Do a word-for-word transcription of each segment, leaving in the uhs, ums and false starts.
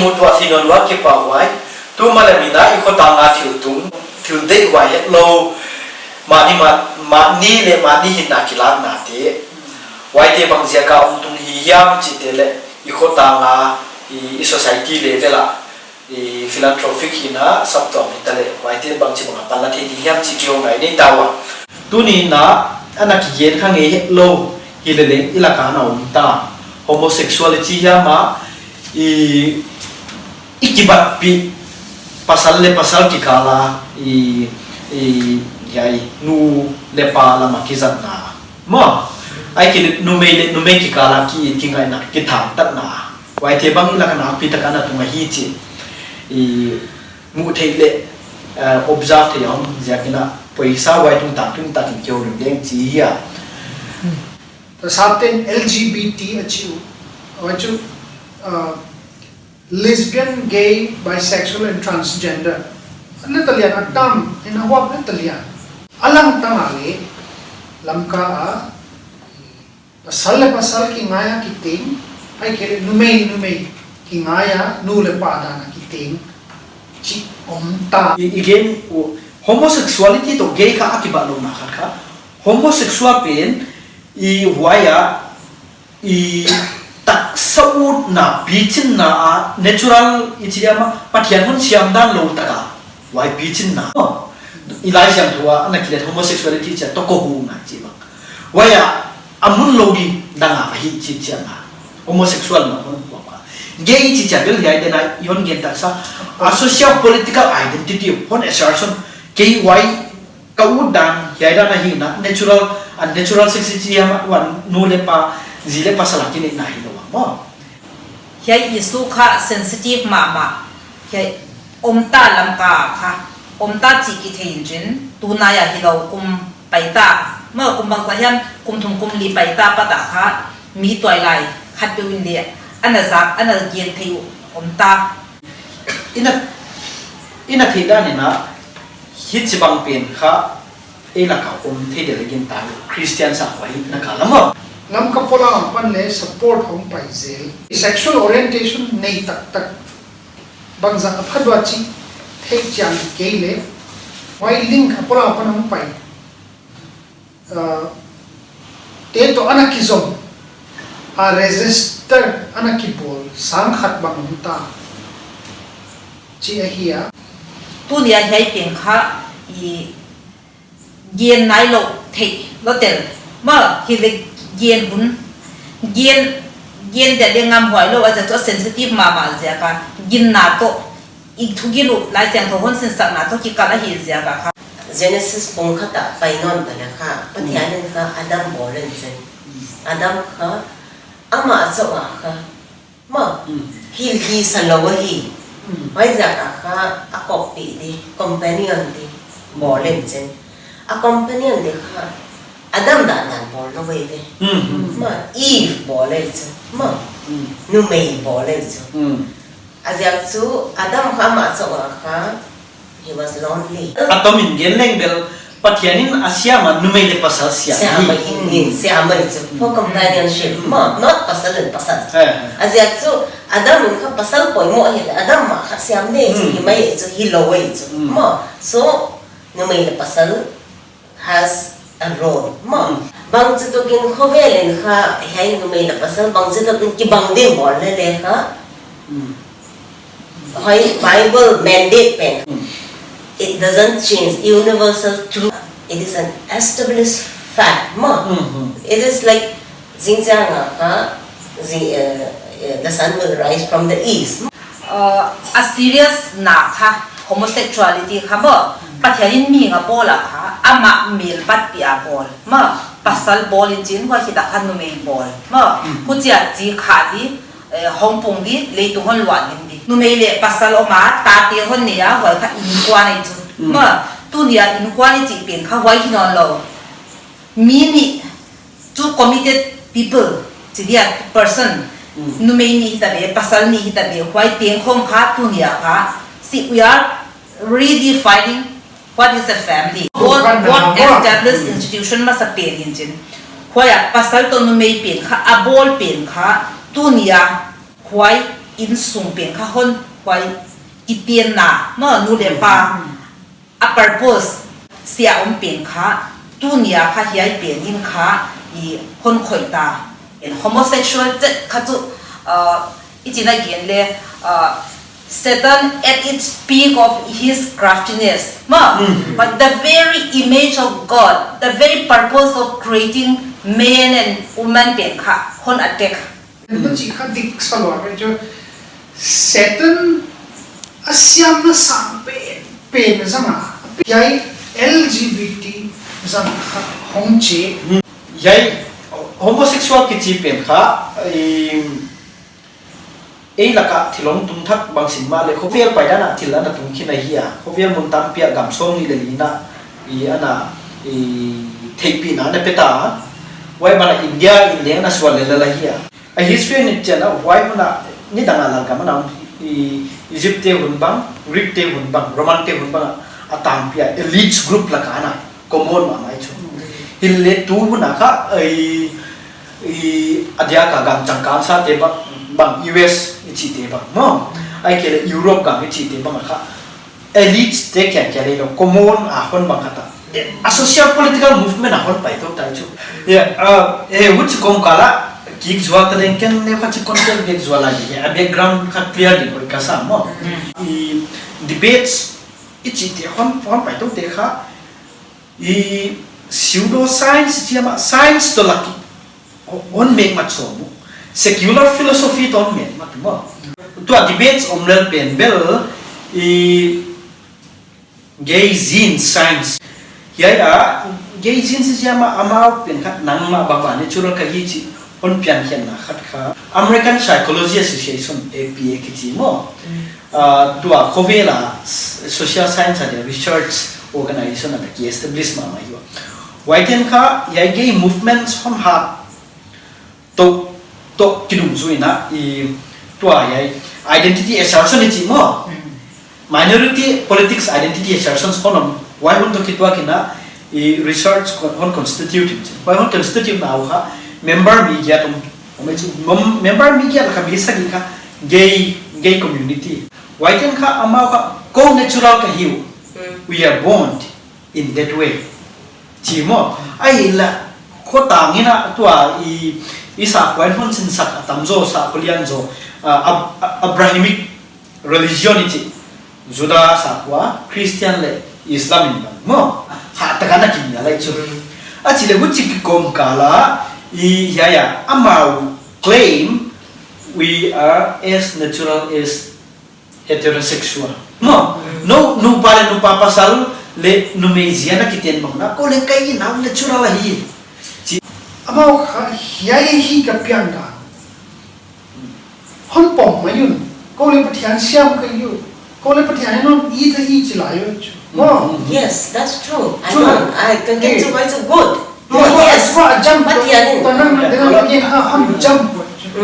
Mutuah thei nawn lua kipahhuai. Tu malam in a i khotang a thil tung, thil deihhuai hetlou, mahni, mah, mahni leh mahni hinna kilakna te. Huaite bang ziak a hong tung hi hiam chihte leh i khotang a, i, i society level a, i philanthropic hinna saptuam hita leh huaite bangchibang a panla thei ding hiam chih ki hon ngai nei ta ua. Tuni in a, ana kigen kha ngei hetlou, hileleng i lak a na om ta. Homosexuality hiam a, i, i kibatpih pasal leh pasal kikal a, i, i, hiai, nu leh pa lam a kizatna. Maw, ahihkeileh numei leh numei kikal a ki, kingaihna, kithangtatna. Huaite bang i lak a nakpi tak a na tung ahi chih i muh theih leh, eh, observe theih a om ziak in a poisa huai tungtang tungtang in kihou lem leng chi hi a. Tasaten L G B T a chi uh. Huai chu, uh, lesbian, gay, bisexual and transgender. A na talian a tam, in a huap na talian. A lang tang a leh, Lamka a, pasal leh pasal kingai a kiteng, ahihkeileh numei leh numei kingai a, nu leh pa dan a kiteng, chih om ta. I, i gen uh, homosexuality toh gay kha a kibatlouhna khat kha. Homosexual pen, i huai a, i taksa utna, pichinna a, natural, i chi a ma, Pathian hon siam dan lou tak a. Huai pichinna. I Laisiangthou a, ana kilet homosexuality chia, toh ko hu ngai chi bang. Huai a, a mun lou di dang a hi chi chia na. Homosexual na hon huam ka. Gay chi chia bel hiai den a, i hon gen taksa. A social political identity, hon assertion. Kei huai ka ut dan, hiai dan a hihna, natural, unnatural sex chi a ma, huai nu leh pa, zi leh pasal a kineihna hilou a maw. Hiai issue kha sensitive mahmah. Hiai om ta Lamka kha. Om ta chih kithei in chin. Tunai a hilou kum paita. Maw kum bangzah hiam kum thum kum li paita pat a kha. Mi tuailai khat peuh in leh. Ana zak, ana gen thei uh om ta. I na, i na theih dan in a. Hichibang pen kha, ei lak a om thei deuh leh gintak, Christian sa huai na ka lam a. Lamka polam apan leh support hong pai zel. Sexual orientation nei taktak. Bangzah a phat ua chih, theih chiang kei leh. Huai link a polam apan hong pai. Ah, te toh ana kizom, a register ana kibawl, sang khat bang om ta. Chih ahi a. Tuni a hiai pen kha i gen nailou theih lou tel. Maw, hileh gen hun. Gen, gen dia dia ngamhuai lou a ziak chu a sensitive mahmah ziak a. Ginna toh. I thugin uh, Laisiangthou hon sinsakna toh kikal ahi ziak a kha. Genesis bung khat a pai nawn ta leh kha, Pathian in kha Adam bawl in chin. Adam kha, amah chauh a kha, maw, hilh hisa lou ahi. Huai ziak a kha, a kawkpih di, companion di, bawl in chin. A companion di kha, Adam dan dan bawl lou ve ve. Maw, Eve bawl ei chu. Maw, numei bawl ei chu. A ziak chu Adam kha amah chauh a kha, he was lonely. A tom in gen leng bel, Pathian in a siam a numei leh pasal siam. Siam ahi. Siam ahi chu. For companionship. Maw, not pasal leh pasal. A ziak chu Adam in kha pasal poimoh hileh, Adam mah kha siam di chu, hi mai chu, hilou ei chu. Maw, so, numei leh pasal has a role. Maw, bangchituk in khovel in kha, hiai numei leh pasal bangchituk in kibang ding bawl leh leh kha. Huai Bible mandate pen. It doesn't change. Universal truth. It is an established fact. Maw, it is like, zingchiang a kha, the sun will rise from the east. Uh, a serious na kha, homosexuality kha maw, Pathian in mihing a bawl a kha, amah mel batpih a bawl. Maw, pasal bawl in chin, huai khit a kha numei bawl. Maw, huchia chi kha di, eh, hong pung di, leitung hon luah dim di. Numei leh pasal om a, tate hon nei a, huai kha innkuan ei chu. Maw, tuni a innkuan i chih pen kha, huai hi nawn lou. Mi nih, two committed people, chi dia, person. Numei nih hita ve, pasal nih hita ve, huai teng khong kha tuni a kha. See, we are redefining what is a family. God, God established institution masa pen in chin. Huai a pasal toh numei pen kha, a bawl pen kha, tuni a huai Innsung pen kha hon huai kitenna maw, nu leh pa a purpose sia om pen kha, tuni a kha hiai pen in kha i hon khoih ta. En homosexual chet kha chu, uh, i chihna gen leh, uh, Satan at its peak of his craftiness maw. But the very image of God, the very purpose of creating man and woman pen kha hon attack. Tua chih kha dik sa lua ka chu, Satan a siamna sang pen, pen zang a, hiai L G B T zang kha hong chi. Hiai homosexual kichi pen kha, i, ei laka thil hong tung thak bang sim mahleh, khovel paidan a thil ana tung khin ahi a. Khovel mun tampi a gam sawmnih leh li na, i, ana, i, theihpihna ana pe ta. Huai ban ah India in leng ana sual lel ahi a. A history i et chiang a, huai hun a nidang a lalgam ana om, i, Egypt te hun bang, Greek te hun bang, Roman te hun bang a, a tampi a elite group laka ana common mahmah chu. Hileh tu hun a kha, i, i, a diak a gam changkang sa te bang, bang U S i chih te bang maw, ahihkeileh Europe gam i chih te bang a kha elite te kia kia leh lo common a hon bang kha ta. A social political movement a hon pai tou ta chu. Yeah, uh, eh, huchi kawmkal a kik zual ta leng ken leng kha chi kon kel bek zual a, a background kha clear ding hoih ka sa maw. I debates i chih te hon, hon pai tou te kha, i pseudo science chiam a, science toh laki hon mek mat sawm uh. Secular philosophy toh hon mek mat maw. Tua debates om lel pen bel, i gay gene science. Hiai a gay genes chiam a, amau pen kha nangmah bangmah natural ka hi chih hon piankhiatna khat kha American Psychology Association, A P A kichi maw. Ah, tua khovel a s-, social science a dia research organization a dia ki establish mahmah hi ua. Huaite'n kha hiai gay movements hon hat toh, toh kidungzui in a, i, tua hiai identity assertion i chih maw. Minority politics identity assertions hon om, huai hun toh kituak in a, i, research hon, hon constitute in chi. Huai hon constitute na uh kha member mi giat om, om ei chu, mem-, member mi giat laka mi sagih kha gay, gay community. Huaite'n kha amau kha kou natural ka hi uh. We are born in that way. Chi maw. Ahihleh khotang in a tua i, i sakhua in hon sinsak a tamzaw, sakhua lianzaw, ah, Ab-, Ab-, Abrahamic religion i chih. Juda sakhua, Christian leh Islam in bang maw. Kha taka na kim ya lai chu. A chih leh huchi kikawmkal a, i hiai a, amau claim we are as natural as heterosexual. Maw, nu, nupa leh nupa, pasal leh numei zia na kiten bang na, kou leng ka hi nau natural ahi. Chi. Amau kha hiai hi ka pian dan. Hon pom mai un. Kou leh Pathian siam ka hi uh. Kou leh Pathian in hon it ahi chi lai uh chu. Maw. Yes, that's true. I True. don't, I can get Eh. to it's good. Maw, Yes. it's a jump. Pathian in. Tanang, Yeah. tanang, hon jump.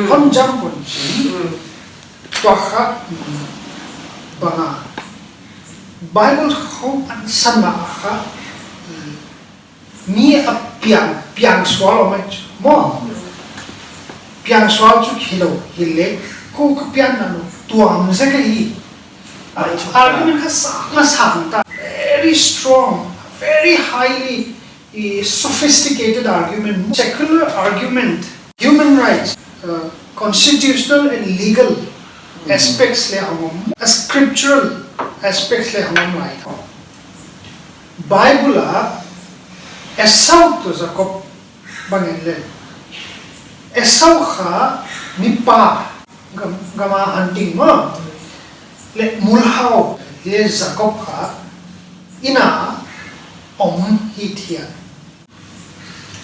Hon jump. Tua kha, mm, bang a, Bible khawng pansan a kha, mm, mi a piang, piang sual om ei chu. Maw. Piang sual chu hilou, hileh, kou ka pian na lou, tuam zek ahi. Argument kha sang, kha sang ta. Very strong, very highly eh, sophisticated argument, secular argument, human rights, uh, constitutional and legal aspects leh hong om, a scriptural aspects leh hong om lai. Bible a Esau toh Jacob bang en leh, Esau kha mipa, gam, gam a hunting maw. Leh mulhau, leh Jacob kha inn a om hi thia.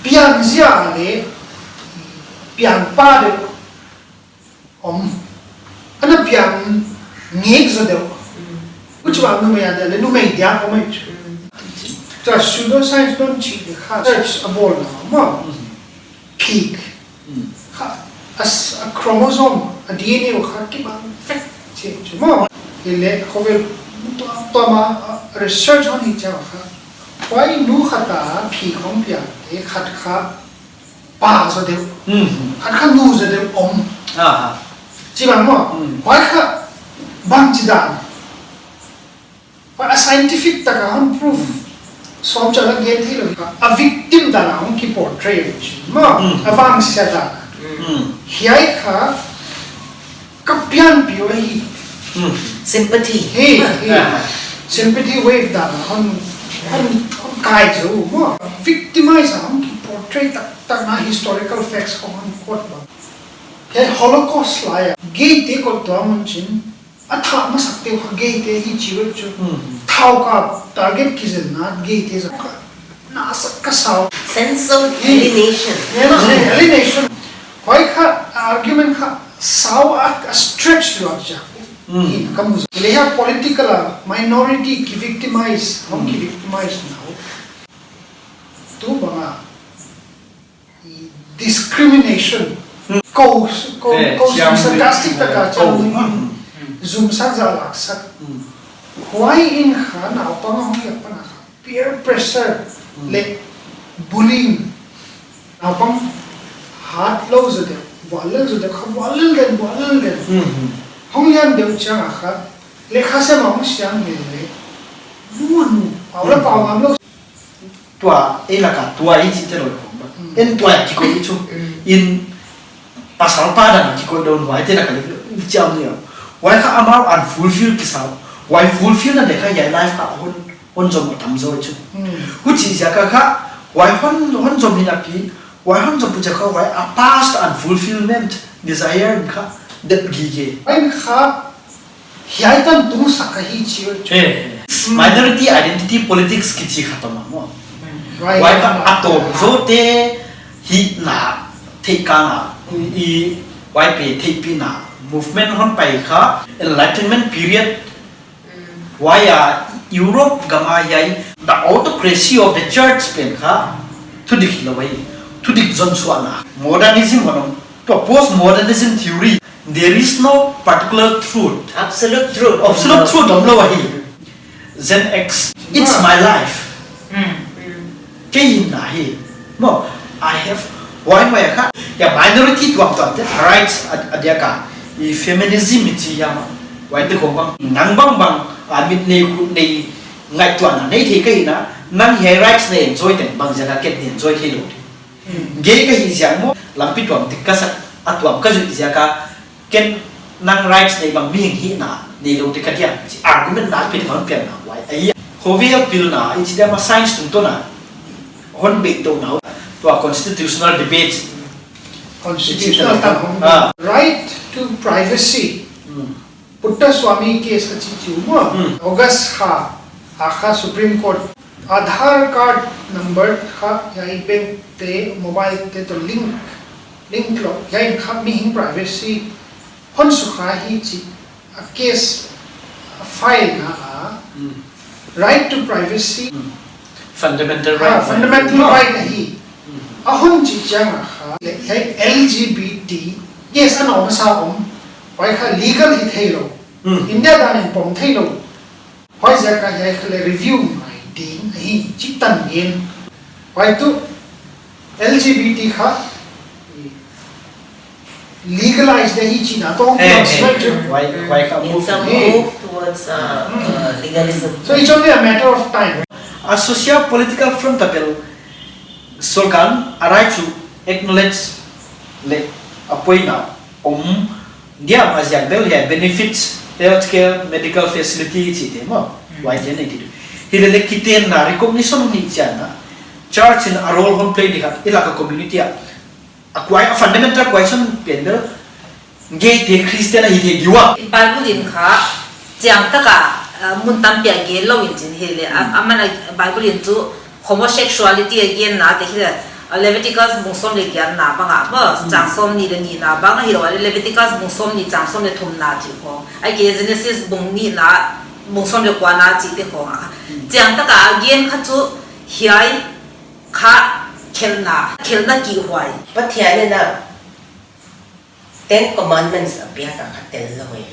Piang zia leh piang pa deuh om. Ana piang ngek zaw deuh. Huchi bang numei a dia leh numei dia om ei chu. Tua pseudoscience non chih leh kha search a bawl na maw. Phik. Kha, a s-, a chromosome, a D N A uh kha kibang vek chi chu maw. Hileh khovel tuamtuam a, a research hon hi chiang kha, huai nu khat a phik hong piang te khat kha pa zaw deuh. Khat kha nu zaw deuh om. Ah. Chi bang maw. Hmm. Huai kha bangchi dan. Huai a scientific taka hon prove. Sawm chal a gen theilou kha. A victim dan a hon ki portray chi maw. Hmm. A vangsiat dan. Hmm. Hiai kha ka pianpih uh ahi. Hmm. Sympathy. Hi, hi. Sympathy wave dan a hon, hon, hon kai zou maw. Victimize a hon ki portray taktak na historical facts khong hon quote bang. Hiai Holocaust lai a gay te koih tuam un chin, a thah masak te uh kha gay te hi chi uh chu. Hmm. Thau ka target kizilna gay te zong kha na sak ka sau. Sense of alienation. Yeah, no, alienation. Huai kha argument kha sau a, a stretch lua ja. Hmm. Hi ka mu. Leh hiai political a minority ki victimize, hong ki victimize na uh. Tu bang a discrimination. Hmm. Kou, kou, eh, kou siam sarcastic taka, eh, chiam kou. Hmm. Zum sak za lak sak. Hmm. Huai in kha naupang a hong yak pan a kha peer pressure, hmm, leh bullying. Naupang hat lou zaw deuh, vuallel zaw deuh, kha vuallel den, vuallel den. Hmm. Hong lian deuh chiang a kha, leh kha sem a hong siam hileh. Muan mu, pau la pau ngam lou. Tua, ei laka, tua i chih te loi khong ba. Mm. En tua kikoih chu. Mm. In pasal pa dan kikoih dawn huai te laka leh chiam ni a. Huai kha amau unfulfilled kisa. Huai fulfillna ding kha hiai life kha hon, hon zom tam zaw chu. Mm. Huchi ziak a kha, huai hon, hon zom hi napi, huai hon zom pu ziak kha, huai a past unfulfillment desire kha, dep gige. Huai kha, hiai tan tung sak ahi chi uh chu. Eh, mm, minority identity politics kichi kha tawm maw. Mm. Huai kha a tawm zaw te hihna, theih kha na, i, huai pen theihpihna, movement hon pai kha, Enlightenment period, mm, huai a Europe gam a hiai, the autocracy of the church pen kha, thudik hilou ahi, thudik zon suahna. Modernism hon om, to postmodernism theory, there is no particular truth. Absolute truth. Absolute truth omlou ahi. Gen X, it's my life. Mm. Kei hinna hi. Maw, I have, huai huai kha. Hiai minority tuamtuam te rights a, a diak a. I feminism i chi hiam a. Huai te khong bang. Nang bangbang, a mit nei khut nei ngaihtuahna nei thei ka hihna. Nang hiai rights na enjoy teng bang ziak a ken enjoy theilou di. Hmm. Gay ka hih ziak maw, lampi tuam dik ka sak, a tuam ka zuih ziak a, ken nang rights nei bang mihing hihna neilou di ka diam, chi argument na pi hon piang na huai. Ahi, khovel pilna, i chi diam a science tungtawn a, hon beh dou na, tua constitutional debate. Constitutional tam hong. Ah. Right to privacy. Hmm. Puttaswamy case a chi chu maw. Hmm. August kha, a kha Supreme Court. Aadhaar card number kha, hiai bank te, mobile te toh link, link lou. Hiai kha mihing privacy hon sukha hi chi a case a file na a. Hmm. Right to privacy. Hmm. Fundamental right. Ah, fundamental right ahi. Hmm. A hon chi chiang a kha. Leh hiai L G B T case a na om sa om. Huai kha legal hi theilou. Hmm. India dan in pom theilou. Huaiziak a hiai kha leh review mai ding ahi chi tan in. Huai tuh L G B T kha legalize ding ahi chihna tawh. Eh, eh. Huai, huai kha move. It's a move towards, uh, uh, legalism. So it's only a matter of time. A socio-political front a bel sorkar a right to acknowledge leh a poimoh om diam a ziak bel hiai benefits, healthcare, medical facility chihte maw. Hmm. Huaite nei di. Hileleh kitenna recognition ni chiang a. Church in a role hon play di kha, i laka community a. A kuai, a fundamental question pen bel, gay te Christian ahi thei diua. Bible in kha, chiang taka, uh, mun tampi a gen lou in chin hileh, a, hmm, aman a Bible in chu homosexuality a genna te hileh, uh, Leviticus bung sawm leh giatna bang a, maw, hmm, chang sawmnih leh nihna bang a hilou, Leviticus bung sawmnih chang sawm leh thumna chih khong. Ahihkeileh Genesis bung nihna, bung sawm leh kuana chihte khong a. Hmm. Chiang taka a gen kha chu hiai kha khelhna, khelhna kihhuai. Pathian in a Ten Commandments a piak a kha tel lou hi.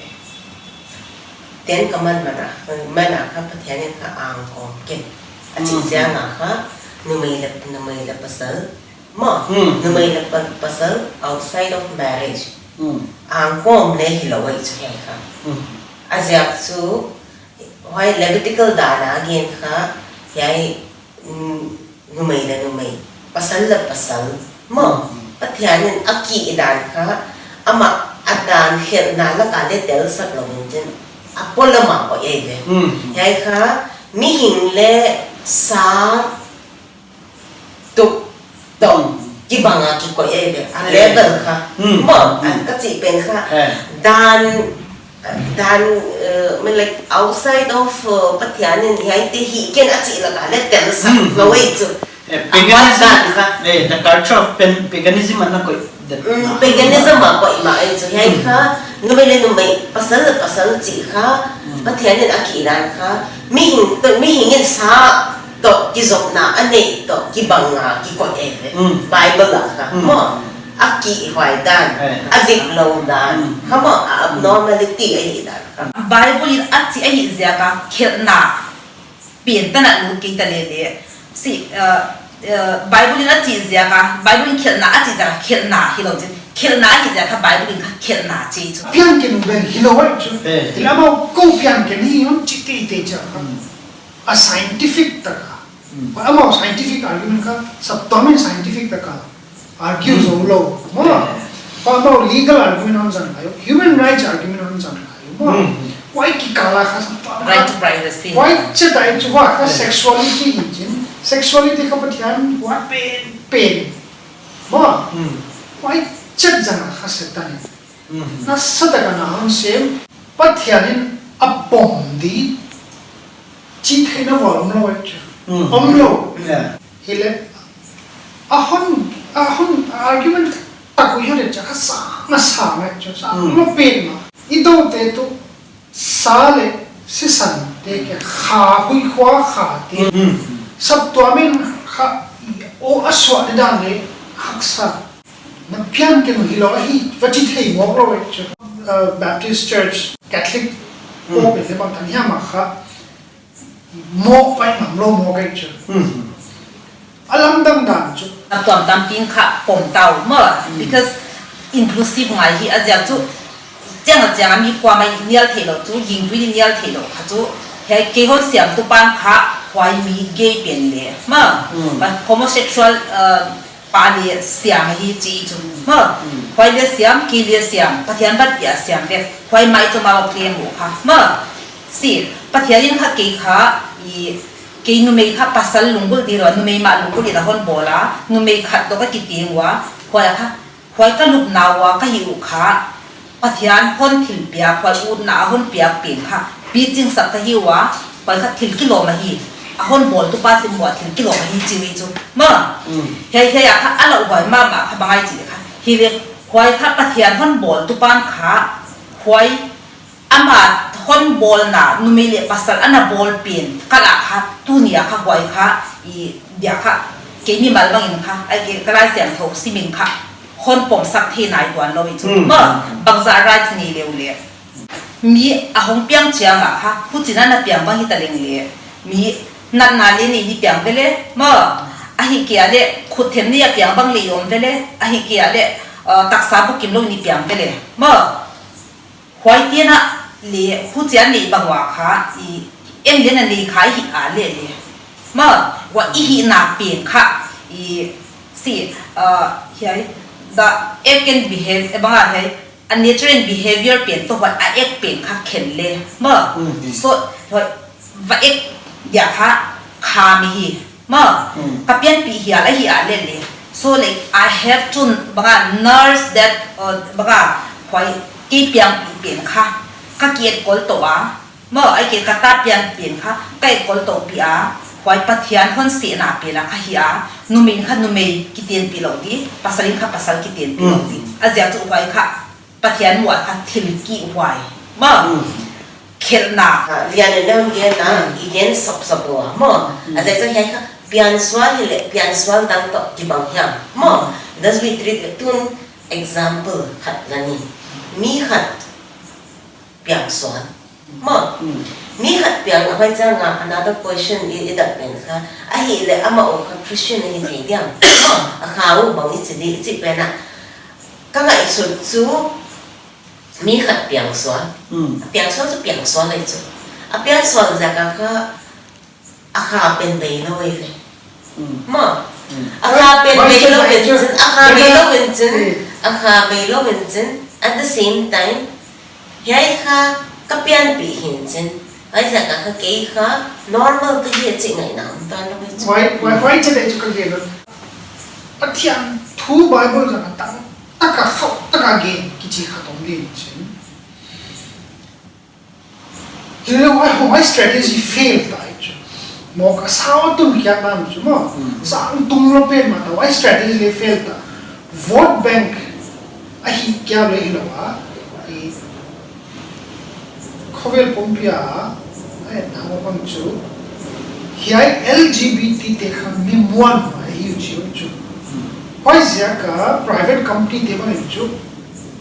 Ten Commandment a, man a kha Pathian in kha angkawm ken. A chih, hmm, ziak a kha numei leh, numei leh pasal. Maw, hmm, numei leh pa-, pasal outside of marriage. Hmm. Angkawm leh hilou ei chu hiai kha. Hmm. A ziak chu, huai Levitical dan a gen kha, hiai, mm, numei leh numei, pasal leh pasal, maw, Hmm. Pathian in a kih dan kha, amah a dan khelhna lak a leh telsak lou in chin, a polam a koih ei ve. Hmm. Hiai kha, mihing leh sa, tuk, tuk, kibang a kikoih ei ve, a level kha. Hmm. Maw, Hmm. a ka chih pen kha, Eh. dan, dan, uh, I mean, like, outside of, uh, Pathian in hiaite hi ken a chih lak a leh telsak Hmm. lou ei chu. Eh, A paganism, dan kha. eh, the culture of pan-, paganism ana koih. Mm, paganism a koih mah ei chu. Hiai kha, numei leh numei, pasal leh pasal chih kha, Mm. Pathian in a kih dan kha, mihing, toh, mihing in sa toh kizopna a neih toh kibang a kikoih ei ve. Mm. Bible a kha, Mm. maw, a kih huai dan, Eh. a diklou dan, Mm. kha maw, a abnormality ahih dan kha. Bible in a chih ahih ziak a khelhna pen tan a lut kei ta leh leh. Si, uh, uh, Bible in a chih ziak a, Bible in khelhna a chih ziak a, khelhna hilou chin. Khelhna ahih ziak a Bible in kha khelhna chi chu. Pianken uh bel hilou ei chu. Eh. Hileh amau kou pianken hi hon chi teitei chiang kha. Hmm. A scientific tak a. Hmm. Amau scientific argument kha, saptuam in scientific tak a argue Hmm. zou lou, maw. Yeah. Huai amau legal argument hon zang lai, human rights argument hon zang lai, maw. Hmm. Huai kikal a kha saptuam kha. Right to privacy. Huai chet a chu huai kha Yeah. sexuality in chin. Sexuality kha Pathian huai pen, pen. Maw. Hmm. Huai chet zang a kha Satan in. Hmm. Nasatak a na hon sem, Pathian in a pom di, chi theihna vual omlou ei chu. Hmm. Omlou. Yeah. Hileh, a hon, a hon argument tak uh hiai leh cha kha sang, a sang ei chu, sang Hmm. lou pen mah. I dou te tuh, sa leh sisan te kia kha, huihkhua kha te. Hmm. Saptuam in kha, i, o a suah di dan leh haksa. Na pianken uh hilou ahi, va chi thei mawk lou ei chu. Uh, Baptist Church, Catholic, Hmm. Pope leh bangtan hiam a kha, mawk pai ngam lou mawk ei chu. Hmm. A lamdang dan chu. A tuamtuam pen kha pom ta uh maw, Hmm. because inclusive ngai hi a ziak chu, chiang a chiang a mi kuamah nial theilou chu, gingtui in nial theilou kha chu, hiai kei hon siamtu pan kha, huai mi gay pen leh, maw, Hmm. but homosexual, uh, pa leh siam ahi chi chu. Maw, Hmm. huai leh siam, kei leh siam, Pathian ban pia siam ve. Huai mai chu amau claim uh kha. Maw, si, Pathian in kha kei kha, i, kei numei kha pasal lunggulh di lou, numei mah lunggulh in a hon bawl a, numei khat toh ka kiteng ua, huai kha, huai ka lupna ua ka hih uh kha, Pathian hon thilpiak, huai utna a hon piak pen kha, piching sak ka hi ua, huai kha thil kilawm ahi, a hon bawltu pa thil muh a thil kilawm ahi chi uh ei chu. Maw, Mm. hiai, hiai a kha, a lauhuai mahmah kha bang ahia chih leh kha. Hileh, huai kha Pathian hon bawltu pan kha, huai amah hon bawlna, numei leh pasal ana bawl pen, ka lah kha, tuni a kha huai kha, i dia kha, kei mimal bangin kha, ahihkeileh ka Laisiangthou simin kha, hon pomsak thei nai tuan lou ei chu. Hmm. Maw, bangzah rights nei leh uh leh. Mi a hong piang chiang a kha, huchiin ana piang bang hita leng leh. Mi natna leh nei ni piang ve leh, maw, ahihkeileh khut them ni a piang bang leh i om ve leh, ahihkeileh, uh, taksa bukim lou ni piang ve leh. Maw, huai tiang a leh, huchia nei bang ua kha, i, en leh na nei kha i hih a leh leh. Maw, huai i hihna pen kha, i, si, uh, hiai, the act and behave, e bang a hiai, a nature and behavior pen toh huai a act pen kha khen leh. Maw, Mm. so, huai, va act dia kha, kha mi hi. Maw, Mm. ka pianpih hial ahi a leh leh. So, like, I have to, bang a, nurse that, uh, bang a, huai, kei pianpih pen kha, ka ki etkol tou a. Maw, ahihkeileh ka ta pianpih pen kha, ka etkol tou pih a. Huai Pathian hon sehna pen a kha hi a. Numei kha numei kitenpih lou di, pasal in kha pasal kitenpih lou di. Mm. A ziak chu huai kha, Pathian muh a kha thil kihhuai. Maw, Mm. khelhna. Ah, lian in lam gen na, Mm. i gen sapsap ua. Maw, Mm. a ziak chu hiai kha, piansual hileh, piansual dang toh kibang hiam. Maw, Mm. thus we treat, tun example khat la ni. Mi khat piangsual. Maw, Mm. mi khat piang a huai chiang a another question i, i dah pen kha. Ahihleh amah uh kha Christian ahi thei diam. Maw, a kha uh bang i chi di, i chih pen a. Ka ngaihsut chu, Mi khat piang sual. Hmm. A piang sual chu piang sual ei chu. A piang sual ziak a kha a kha pen bei lou ei ve. Hmm. Maw. Hmm. A kha pen bei lou ei chu. A kha bei lou ei chu. Hmm. A kha bei lou ei chu. At the same time, hiai kha ka pianpih hi chi. Huaiziak a kha kei kha normal ka hi chih ngaihna om tuan lou ei chu. Huai, huai, huai chet ei chu ka gen. Pathian thu Bible zang a tam tak a khauh tak a gen kichi khat om ding chin. Hilou a huai strategy fail ta ei chu. Mawk a sau a tum khiak nam chu maw. Hmm. Sang tum lou pen ma ta huai strategy leh fail ta. Vote bank a hi kia leh hilou a. I khovel pumpi a, a etna bang chu. Hiai L G B T te kha mi muanhuai hi uh chi uh chu. Huaiziak a private company te bang in chu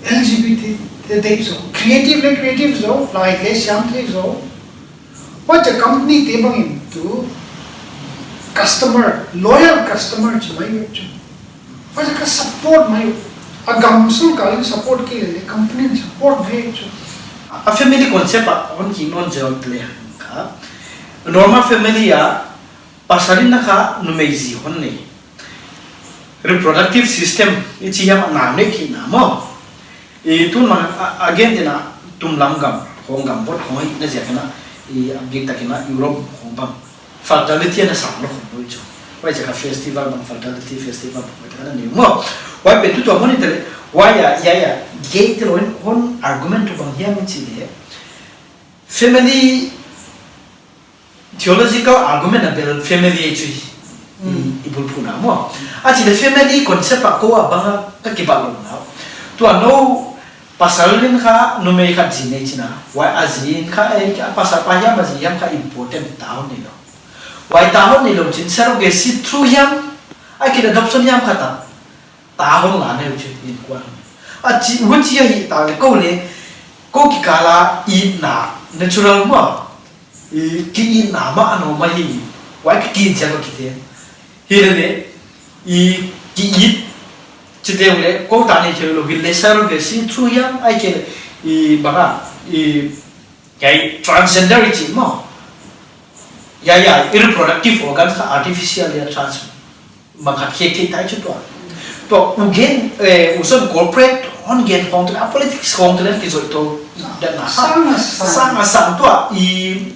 L G B T te te zou. Creative leh creative zou, lai leh siam thei zou. Huaiziak a company te bang in tu customer, loyal customer chi mai uh chu. Huaiziak a support mai uh. A gam sorkar in support kei leh, company in support mai uh chu. A family concept a hon kingnon zel te leh kha. Normal family a pasal in na kha numei zi hon nei. Reproductive system i chi hiam a nau nei khin na maw. I tun ma a, a gen te na tum lam gam, khong gam bot khong hi na ziak na i a bik tak in na Europe khong bang. Fertility ana sang lou khong lou chu. Huaiziak a festival bang fertility festival bang huai tak ana nei maw. Huai pen tu tua hon i te leh, huai a, ya, ya, gay te lou in hon argument tu bang hiam i chi leh. Family theological argument a bel family ei chu hi. Hmm. I, i bulphuhna maw. A chi leh family concept a kou a bang a ka kibat lou na. Tua nou pasal in kha numei khat zi nei chi na. Huai a zi in kha ei kha pasal pa hiam a zi hiam kha important ta hon nei lou. Huai ta hon nei lou chin surrogacy through hiam. Ahihkeileh adoption hiam kha ta. Ta hon la nei uh chu in kuan. A chi, huchi a hi ta leh kou leh, kou kikal a itna natural maw. I ki itna mah a no mah hi. Huai ki tin chiang ki te. Hilele, i ki it. Chite leh, kou ta nei thei lou hilele surrogacy through hiam ahihkeileh, i bang a, i, hiai transgender i chi maw. Ya, ya, i reproductive organs kha artificial ya trans- Bang khat khek thei tai chu tua. Tua u gen, eh, u son corporate hon gen khong te leh, a politics khong te leh ki zoi tou dan na. Sang a sang. Sang a sang tua i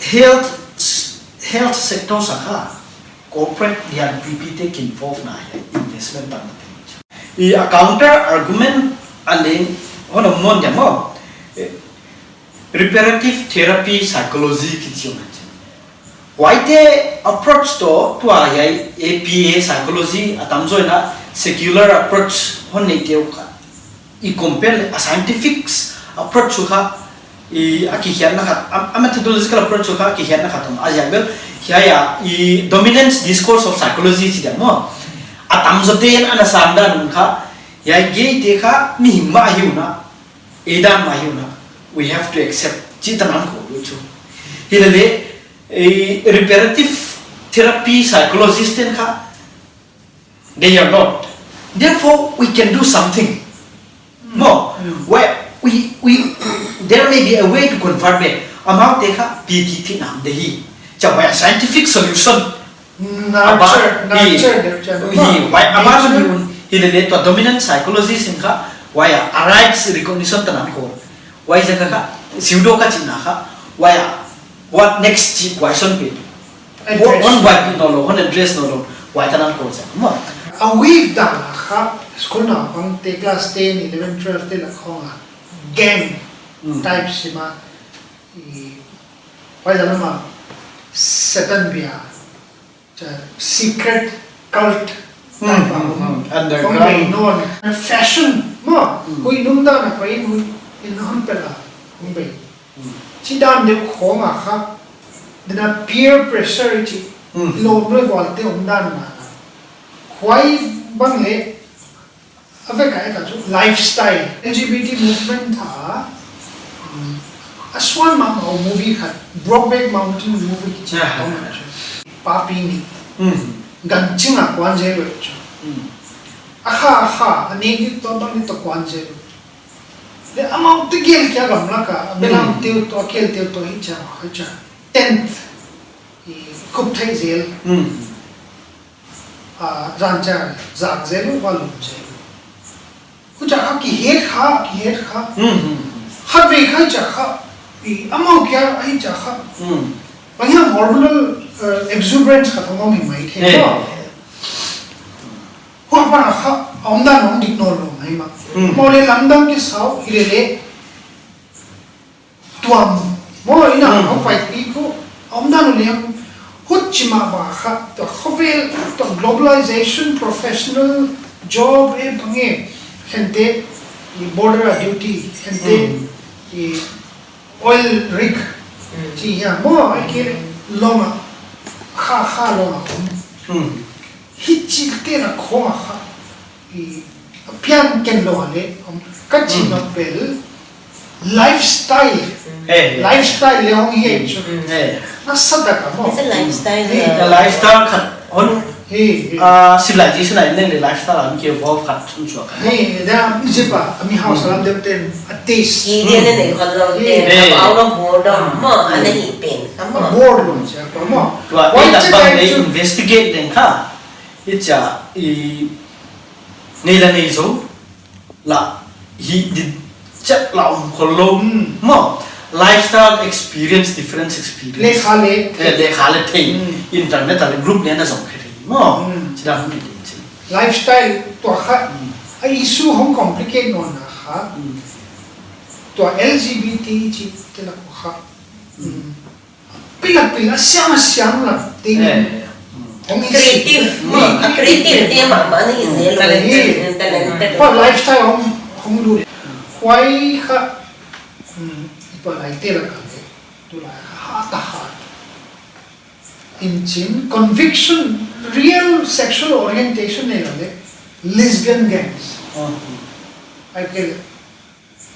health, health sector sang kha corporate lianpipi te kin involve na hiai investment tam na te. I a counter argument a leng hon om nawn dia maw. Eh, reparative therapy psychology kichi om a chi. Huaite approach toh tua hiai A P A psychology a tamzaw in a secular approach hon nei te uh kha. I compare leh a scientific approach uh kha, i a kikhiatna khat, a, a methodological approach uh kha kikhiatna khat om. A ziak bel, hiai a, i dominance discourse of psychology chi dia maw. A tamzaw te'n ana san dan un kha, hiai gay te kha mihing mah hi un a. Ei dan mah hi un a, we have to accept. Chi tan a khol uh chu. Hilele, eh, reparative therapy psychologist te'n kha, they are not. Therefore, we can do something. Maw, where we, we, there may be a way to convert back. Amaute kha pi ki ti nam de hi. Cha where scientific solution. Nurture, nurture deuh chiang. Huai, a ban mi un, hilele tua dominant psychology sin kha, huai a, a rights recognition tan a khol. Huaiziak a kha, pseudo ka chihna kha, huai a, what next chi question pen. Hon huaipi nawnlou, hon address nawnlou, huai tan a khol sa. Maw. A weave dan a kha, school naupangte class ten, eleven, twelve te lak khong a, gang type sim a, i, huai dan a ma, Satan bia, Cha, secret cult. Hmm, type a hmm, om. Hmm. Underground. Hong bei nawn. Fashion, maw. Hmm. Huih nung dan a pai in huih in hon pel a. Hong bei. Hmm. Chi dan deuh khong a kha. Dena peer pressure chi. Hmm. Lawm leh vualte om dan na. Huai bang leh A vek a et a chu lifestyle. L G B T movement a, um, a suan mahmah movie khat, Brokeback Mountain movie kichi. Yeah. Tong chu. Papi ni. Mm. Ganching a kuan zel uh chu. Mm. A kha, a kha, a nek ni toh bang ni toh kuan zel uh. Le amau te gel kia gamlak a, a belam teu toh, a kel teu toh hichia, hichia. Tenth, i kup thei zel. Hmm. A, zan chia, zak zel uh, va lum zel uh. Huchia kha kihet kha, kihet kha. Hmm, hmm, hmm. Khatvei kha hichia kha, i amau kia hichia kha. Hmm. Bang hiam hormonal, uh, exuberance kha thong mi mai the. Eh. Huai apan a kha, a omdan hong dik nawnlou mai mah. Hmm. Maw le lamdang kisa uh, hilele tuam. Maw ina, hmm, hong paipih uh, a omdan uh liam, huchi mah mah kha, tua khovel, tua globalization, professional, job, eh, bang e, hente, i border a duty, hente, hmm, i oil rig, hmm, chi hia, maw, ahihkeileh lawng a, kha, kha lawng a om. Hmm. Hichite na khong a kha, i, a piang ken lou a le, um, ka chi, hmm, na bel, lifestyle. Eh. Lifestyle le hong hi chu. Hmm. Eh. Na sa da ka maw. It's a lifestyle, eh, uh, lifestyle khat hon. Hi, hi. Ah, civilization a leng le lifestyle a hong ki evolve khat chun chua ka. Hi, da, mi zipa, mi house, hmm, lam deuh ten, a taste. Hi, dia ne, hmm, ne, kha lo, hi, te, eh, out of boredom, ah, maw, hmm, ana hi pen, ka maw. Boredom, sia, ka maw. Tua, why eh, da bang le investigate den kha. Hichia, i, nei la nei zou, la, hi, di, chak la um kho lou, hmm, maw. Lifestyle experience, different experience. Lekha le. Eh, lekha le thei. Hmm. Internet a le group le na zong khe thei, maw. Hmm. Chida hong ni thei. Lifestyle tua kha, hmm, a issue hong complicate nawn a kha. Hmm. Tua L G B T chite lak kha. Hmm. Pilak pil a siam a siam lak ding. Eh. Hong i creative, hmm, a creative te mahmah na hi zel lou. Talented. Talented. Kua lifestyle hong, hong lut. Huai kha, hmm, i pa lai te lak a le, tulai kha, ha ta ha. In chin, conviction, real sexual orientation nei la le, lesbian gangs. Hmm. Ahihkeileh,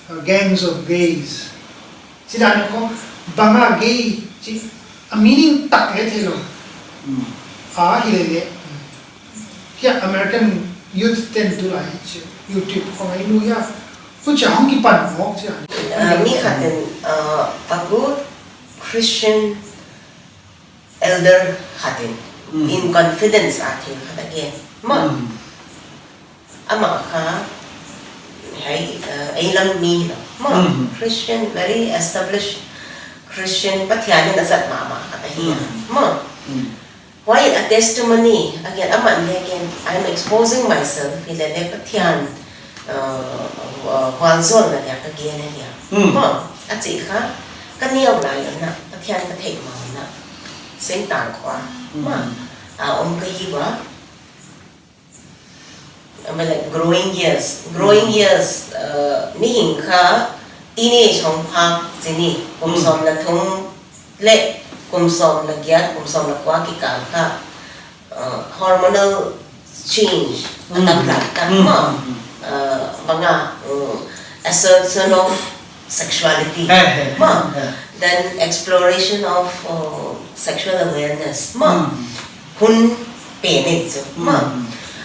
uh, gangs of gays. Chih dan khong, bang a gay, chi, a meaning tak le thei lou. Hmm. A, hilele. Hia American youth ten tulai, chi, YouTube khong a i mu hia. Huchia hong kipan mawk chia. Uh, mi khat in, uh, a good Christian elder khat in, mm, in confidence a thil khat a gen. Maw, mm, amah kha, hiai, uh, ei lam mi lou. Maw, mm, Christian, very established Christian, Pathian in a zat mahmah khat ahi a. Mm. Maw. Mm. Huai a testimony, a gen, amah in a gen, "I'm exposing myself," hilele Pathian, uh, uh, vualzawlna dia ka gen ahi a. Hmm. Maw, a chih kha, ka neu lai a na, Pathian ka theih ma na, singtang khua, hmm, maw, a om ka hi ua. I mean, like, growing years, growing, hmm, years, uh, mihing kha, teenage hong phak, chih ni, kum, hmm, sawm le thum, le kum sawm le giat, kum sawm le kua kikal kha, uh, hormonal change, mm, a tam lai tak, mm, maw. Mm, mm. Uh, bang a, uh, assertion of sexuality, eh, eh, maw. Eh. Then exploration of, uh, sexual awareness, maw. Mm. Hun pen ei chu, mm, maw.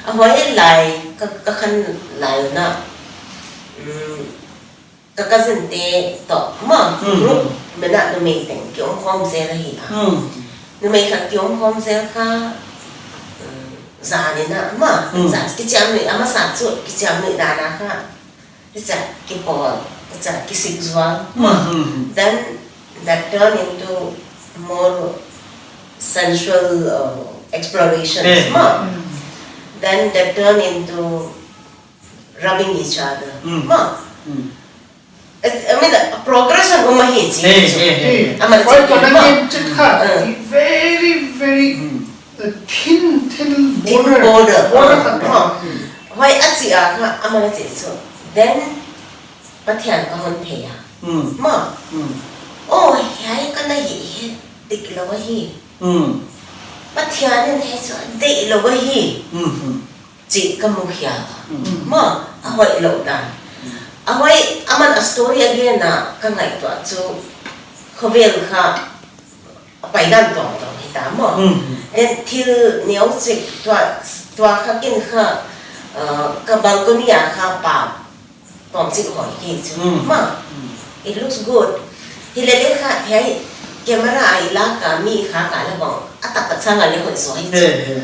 A huai lai, ka, ka khan lai na, mm, ka cousin te toh, maw, mm, group, mena numei teng ki om khawm zel ahi a. Mm. Numei khat ki om khawm zel kha, mm, zan in a, maw, mm, zan, kichiamnuih, a masa chu, kichiamnuih dan a kha. Hichia, kipawl, hichia, kisik zual, mm, maw. Mm, mm. Then that turn into more sensual, uh, explorations, eh, maw. Mm. Then that turn into rubbing each other. Mm. Maw. Mm. It's, I mean, a progression um ahi chi. Eh, eh, eh. Amah, why chi, kona maw, game chit kha. Uh. Very, very, mm, uh, thin, thin, thin border. Border. Border, uh, khat, maw. Mm. Huai a chih a kha, amah a chih chu. Then, Pathian ka hon thei a. Mm. Maw. Mm. Oh, hiai ka na hih hi, dik lou ahi. Mm. Pathian in hiai chu deih lou ahi. Mm, mm. Chih ka mu khia. Mm. Maw, a hoih lou dan. Mm. A hoih, aman a story a gen a ka ngaihtuah chu khovel kha a pai dan tuamtuam hita maw. Mm. Then thil neu chik tua, tua kha kin kha, uh, ka balcony a kha pa Pom chik hoih hi chu. Mm. Ma. Mm. It looks good. Hilele kha, hiai camera a i lak a mi kha ka leh bang a taktak sang a leh hoih zaw hi chu. He, he.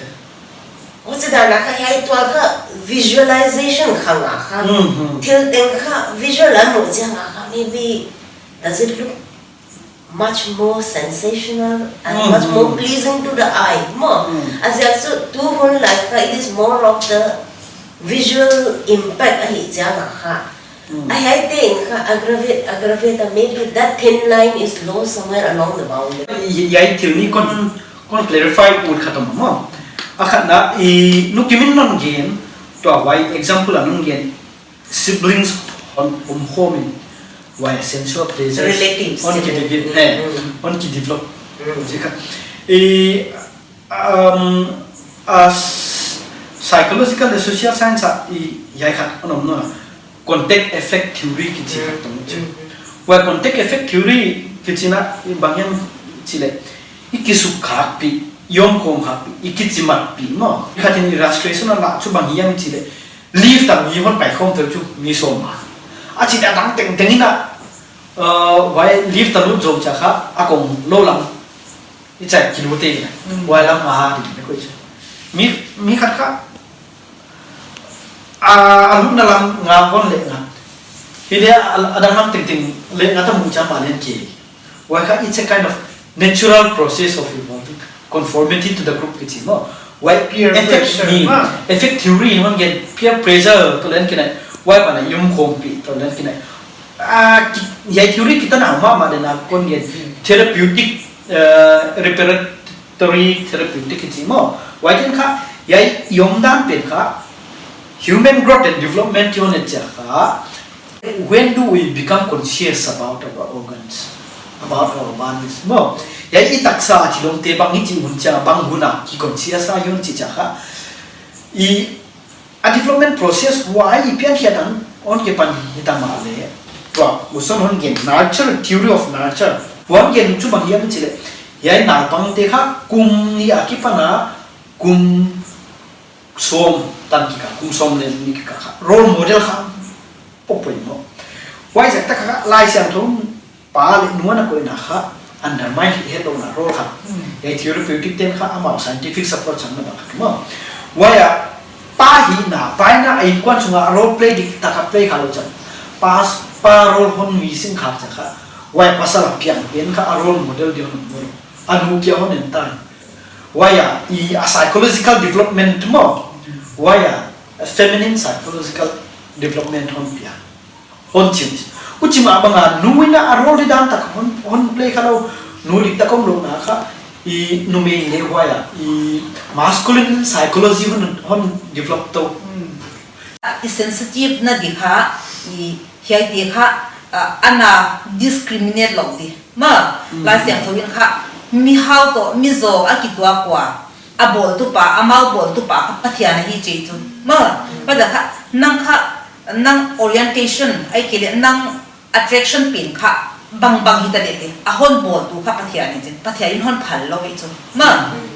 Huchidan a kha hiai tuh kha visualization kha nga kha. Mm, mm. Thil teng kha visual a muh chiang a kha maybe does it look much more sensational and Mm, much more mm. pleasing to the eye. Maw, Mm. a ziak chu tu hun lai kha, it is more of the visual impact ahi chiang a kha. Mm. A hiaite in kha aggravate, aggravate a, maybe that thin line is lost somewhere along the boundary. I, i, hiai thil nih kon, kon clarify ut khat om maw. A khatna, i, nu Kim in non gen, tua huai example a non gen. Siblings hon, hon home in, huai sensual pleasures Relatives, hon ki sibling. develop, Mm, eh, mm. hon ki develop. Mm. Chih kha. I, um, as psychological and social science a i, hiai khat hon om na, contact effect theory kichi khat Mm, tong chu. mm, mm. Huai contact effect theory kichi na, i bang hiam chih leh, i kisukkhakpih, i omkhawmkhakpih, i kichimatpih maw. Khat in illustration a lah chu bang hiam chih leh, lift a mi hon paikhawm tou chu, mi sawm a. A chih a dang tengteng in a, uh, huai lift a lut zou chiang kha, a kong lou lam, i chai kilut e na. Mm. Huai lam a ha ding na koih chu. Mi, mi khat kha, a, a lutna lam nga hon leh ngat. Hilele a, a dang lam tengteng leh ngat a muh chiang mah leng ke. Huai kha, it's a kind of natural process of evolving, conformity to the group kichi maw. Huai Peer effect pressure, ni, maw. effect theory in hon gen peer pressure toh leng kinai. Huai banah i omkhawmpih toh leng kinai. Ah, ki, hiai theory kitan a mahmah deuh a kon gen therapeutic, uh, reparatory therapeutic kichi maw. Huai ken kha, hiai i omdan pen kha, human growth and development i hon et chiang kha, When do we become conscious about our organs, about our bodies? Maw, hiai i taksa a thil omte bang i chih hun chiang a bang hun a ki conscious a i hon chih chiang kha. I, a development process huai i piankhiak dan hon kipan hi ta mahleh. Tua, huai hon gen nurture, theory of nurture. Hon gen chu bang hiam chih leh. Hiai naupangte kha kum nih a kipan a kum sawm tan kikal, kum sawm leh nih kikal kha role model kha poimoh. Huaiziak tak kha Laisiangthou pa leh nu ana koihna kha undermine hi het louhna role kha. Hmm. Hiai therapeutic te'n kha amau scientific support sang na bang kha maw. Huai a pa hihna, pa hihna a innkuan sunga a role play dik tak a play kha lou chiang. Pa, pa role hon missing kha chiang kha. Huai pasal a piang pen kha a role model di hon maw. A nu kia hon en tai. Huai a, i a psychological development maw. Huai a, a feminine psychological development hon pia. Hon chim. Huchi mah bang a, nu in a role di dan tak hon, hon play kha lou, nu dik tak om louhna kha, i numei leh huai a, i masculine psychology hon, hon develop tou. Hmm. I sensitive na di kha, i hiaite kha, ah, ana discriminate lou di. Maw, Mm. Laisiangthou in kha, mihau toh, mizaw a kituak ua, a bawltu pa, amau bawltu pa kha Pathian ahi chi chu. Maw, Mm. Pathian kha, nang kha, nang orientation, ahihkeileh nang attraction pen kha, bangbang hita leh te, a hon bawltu kha Pathian ahi chi, Pathian in hon phal lou hi chu. Maw, Mm.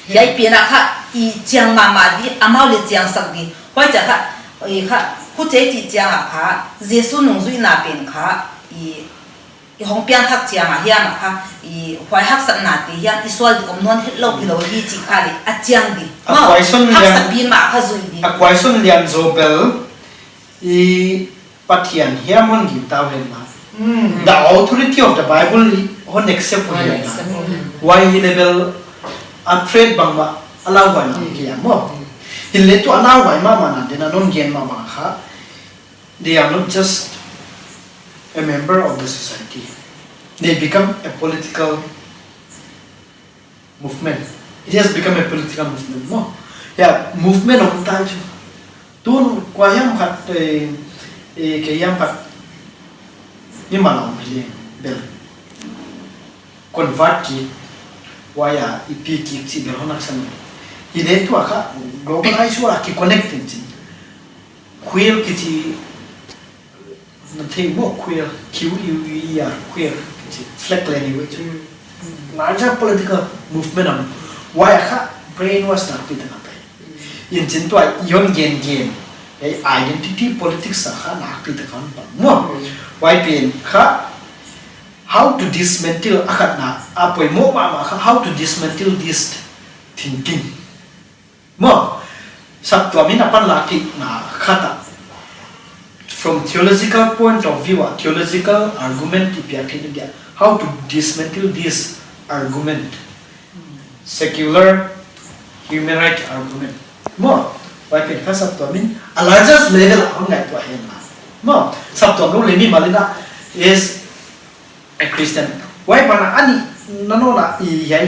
hiai pen a kha, i chiang mahmah di, amau leh chiangsak di. Huai chiang kha, i kha, huchi chih chiang a kha, Jesu nungzuihna pen kha, i, i hong piangthak chiang a hiam a kha, i huai haksatnate hiam, i sual di om nawn het lou hilou hi chih kha leh, a chiang di. A Maw, question lian, haksatpih mah kha zui di. A question lian zaw bel, i Pathian hiam hon gingta uh hen la. Hmm. The authority of the Bible i hon accept uh Hon hen la. accept. Huai hi leh bel a threat bangmah a lauhuai na Hmm. kia maw. Hmm. Hilele tu a lauhuai mahmah na deuh a non gen mah bang kha. They are not just a member of the society. They become a political movement. It has become a political movement, no? Yeah, movement om tai chu. Tun kua hiam khat, eh, eh, kei hiam khat, i mal om hi leh, bel. Convert ki, huai a, i pi ki chih bel hon haksa. Hilele tu a kha, globalize ua ki connect in chin. Queer kichi, na thei maw queer, Q U E E R, queer kichi, flag leh ni wei chu. Mm. Larger political movement om. Huai a kha brainwash nakpi tak a pai. Mm. In chin tua i hon gen gen. Ei identity politics a kha nakpi tak a hon pang maw. Huai pen kha how to dismantle a khatna, a poimoh mahmah kha how to dismantle this thinking. Maw, saptuam in a panlakna khat ah, from theological point of view ah, theological argument i piak theih dia, how to dismantle this argument, secular human right argument. Maw, huai pen kha saptuam in a largest level ah hon ngaihtuah hen la. Maw, saptuam lou leh mimal in a, as a Christian, huai ban ah a nihna nawn ah i hiai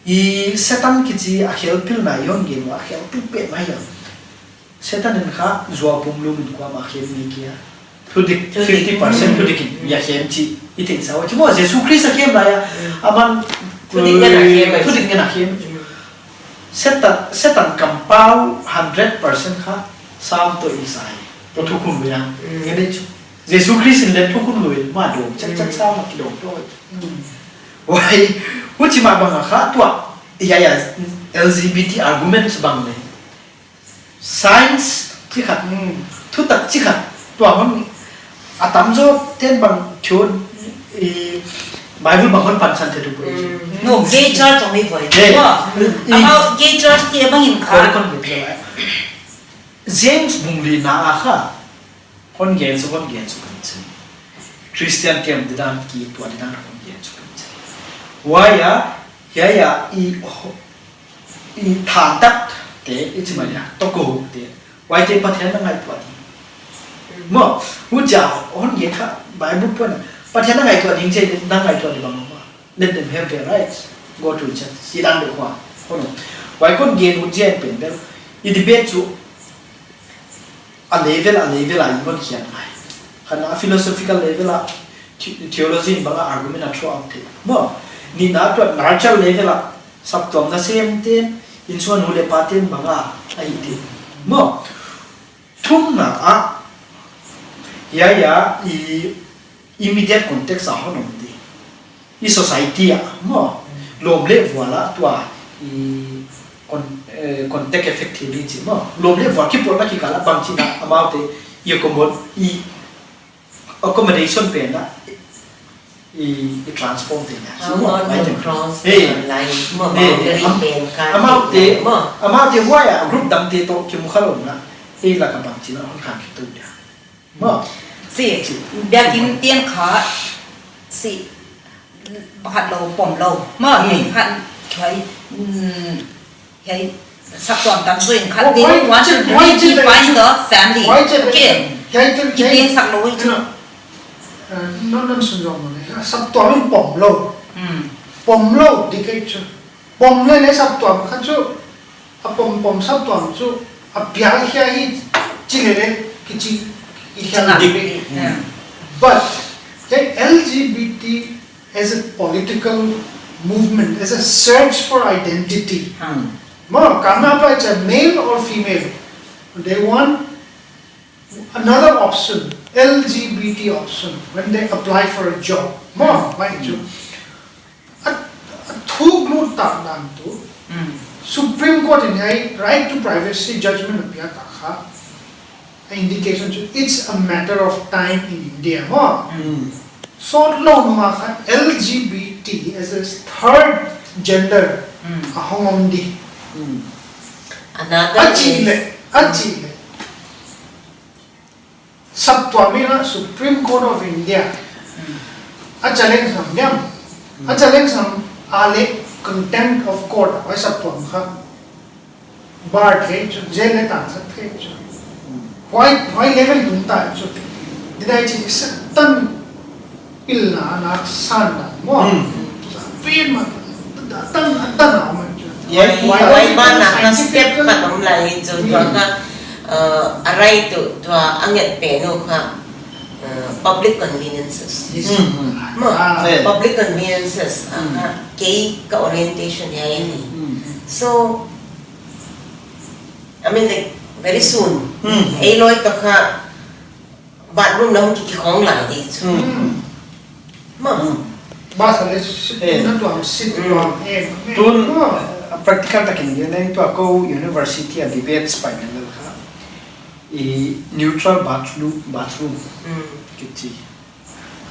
i Satan kichi a khelpilna i hon gen ua, a khelpil petmah hi a. Satan in kha zuau pumlum in kuamah khem ngei kei a. Thudik, thudik, fifty percent thudik in, mm, a khem chih i theihsa uh. Chu maw, Jesu Khrist a khem lai a. Mm. Aman, thudik ngen a khem, thudik ngen a khem. Mm. Satan, Satan kampau hundred percent kha Sam toh Isai toh thukhun lui a. Mm. Ngen deuh chu. Jesu Khrist in leng thukhun lui mah dawng, chak chak, mm, Sam a kidawng toh. Mm. Huai, huchi mah bang a kha tua, ya, ya, L G B T arguments bang leh. Science chi khat, mm, thutak chi khat, tua hon, a tamzaw ten bang chu, i, Bible bang hon pansan theih uh poi. Mm. No, gay church only for it. Hey. Wow. Mm. Amau gay church te bang in kha. Kon, kon, kon, kon. James bung lina a kha. Hon gen suk, hon gen suk kan chi. Christian te om didan ki tua didan hon gen suk kan chi. Huai a, ya, ya, i, ho-, i thantak te, i chi mai ya, toko te. Huaite Pathian na ngaihtuah ding. Maw, huchia hon gen kha, Bible pon. Pathian na ngaihtuah ding chi, na ngaihtuah ding bang maw. Let them have their rights. Go to church. Sidan de khua. Kono. Huai kon gen ut zen pen bel. I debate chu a level, a level a i hon khiat mai. Khatna philosophical level a the-, theology bang a argument a throw out theih. Maw, nihna tua nurture level a saptuam nasem ten, innsung nu leh pa ten bang a, a hi te. Maw, thumna a, ya, ya, i immediate context a hon om di. I society a, maw, lawm leh vual a tua, i con-, eh, contact effect theory chi maw. Lawm leh vual kipawlna kikal a bangchi na amaute, i accommod-, i accommodation pen a, i, i transform theihna. How chi maw, not to item. Cross, hey, the line, maw, hey, boundary am-, pen kha, amaute, maw. Amaute huai a group dangte toh kimu kha lou na. Ei lak a bangchi na hon khan kituak dia. Maw. Si, biakin tiang kha, si, pakhat lou, pom lou. Maw, hmm, khat, khat, hmm, hiai, saptuam tamzaw in khat, oh, they don't want to redefine the family. Okay. Hiai, hiai, hiai, kitiang sak lou i chu. No, no, no, sun zong mo ne. Saptuam in pom lou. Hmm. Pom lou, di kei chu. Pom leh leh saptuam kha chu, a pom pom saptuam chu, a pial hia hi chi leh leh, kichi, i hia leh. Yeah. But, hiai L G B T as a political movement, as a search for identity. Hmm. Maw, kang na pa cha male or female, they want another option, L G B T option, when they apply for a job. Maw, hmm, mai chu. A, a thuk lut tak dan tu. Hmm. Supreme Court in hiai right to privacy judgment a piak tak kha. A indication chu, it's a matter of time in India, maw. Hmm. Sawt lou nung a kha L G B T as a third gender, hmm, a hong om di. Hmm. Another a chi leh, a chi leh. Saptuam in a Supreme Court of India. Hmm. A challenge sam diam. Hmm. A challenge sam a leh contempt of court, huai saptuam kha. Bar thei chu, jail leh tang sak thei chu. Hmm. Huai, huai level tung ta chu. Di dai chi Satan pilna nak san na maw. Hmm. Pin ma, tan, tan na ma chu. Huai, huai, huai ban na ka step khat om lai chu, hmm, tua kha, uh, a right to, tua a nget pen uh kha, uh, public conveniences. Hmm, hmm. Maw, ah, eh, public conveniences, ah, hmm, kha, kei ka orientation hiai hi. Hmm. So, I mean, like, very soon. Hmm. Ei loi toh kha, bathroom na hong ki, kikhong lai di chu. Hmm. Maw. Hmm. Bus a leh sit, eh, na tuam sit, hmm, tuam, eh, eh. Tun, maw, uh, practical takin gen na tua kou university a debates panel kha. I neutral bathroom, bathroom. Mm. Kichi.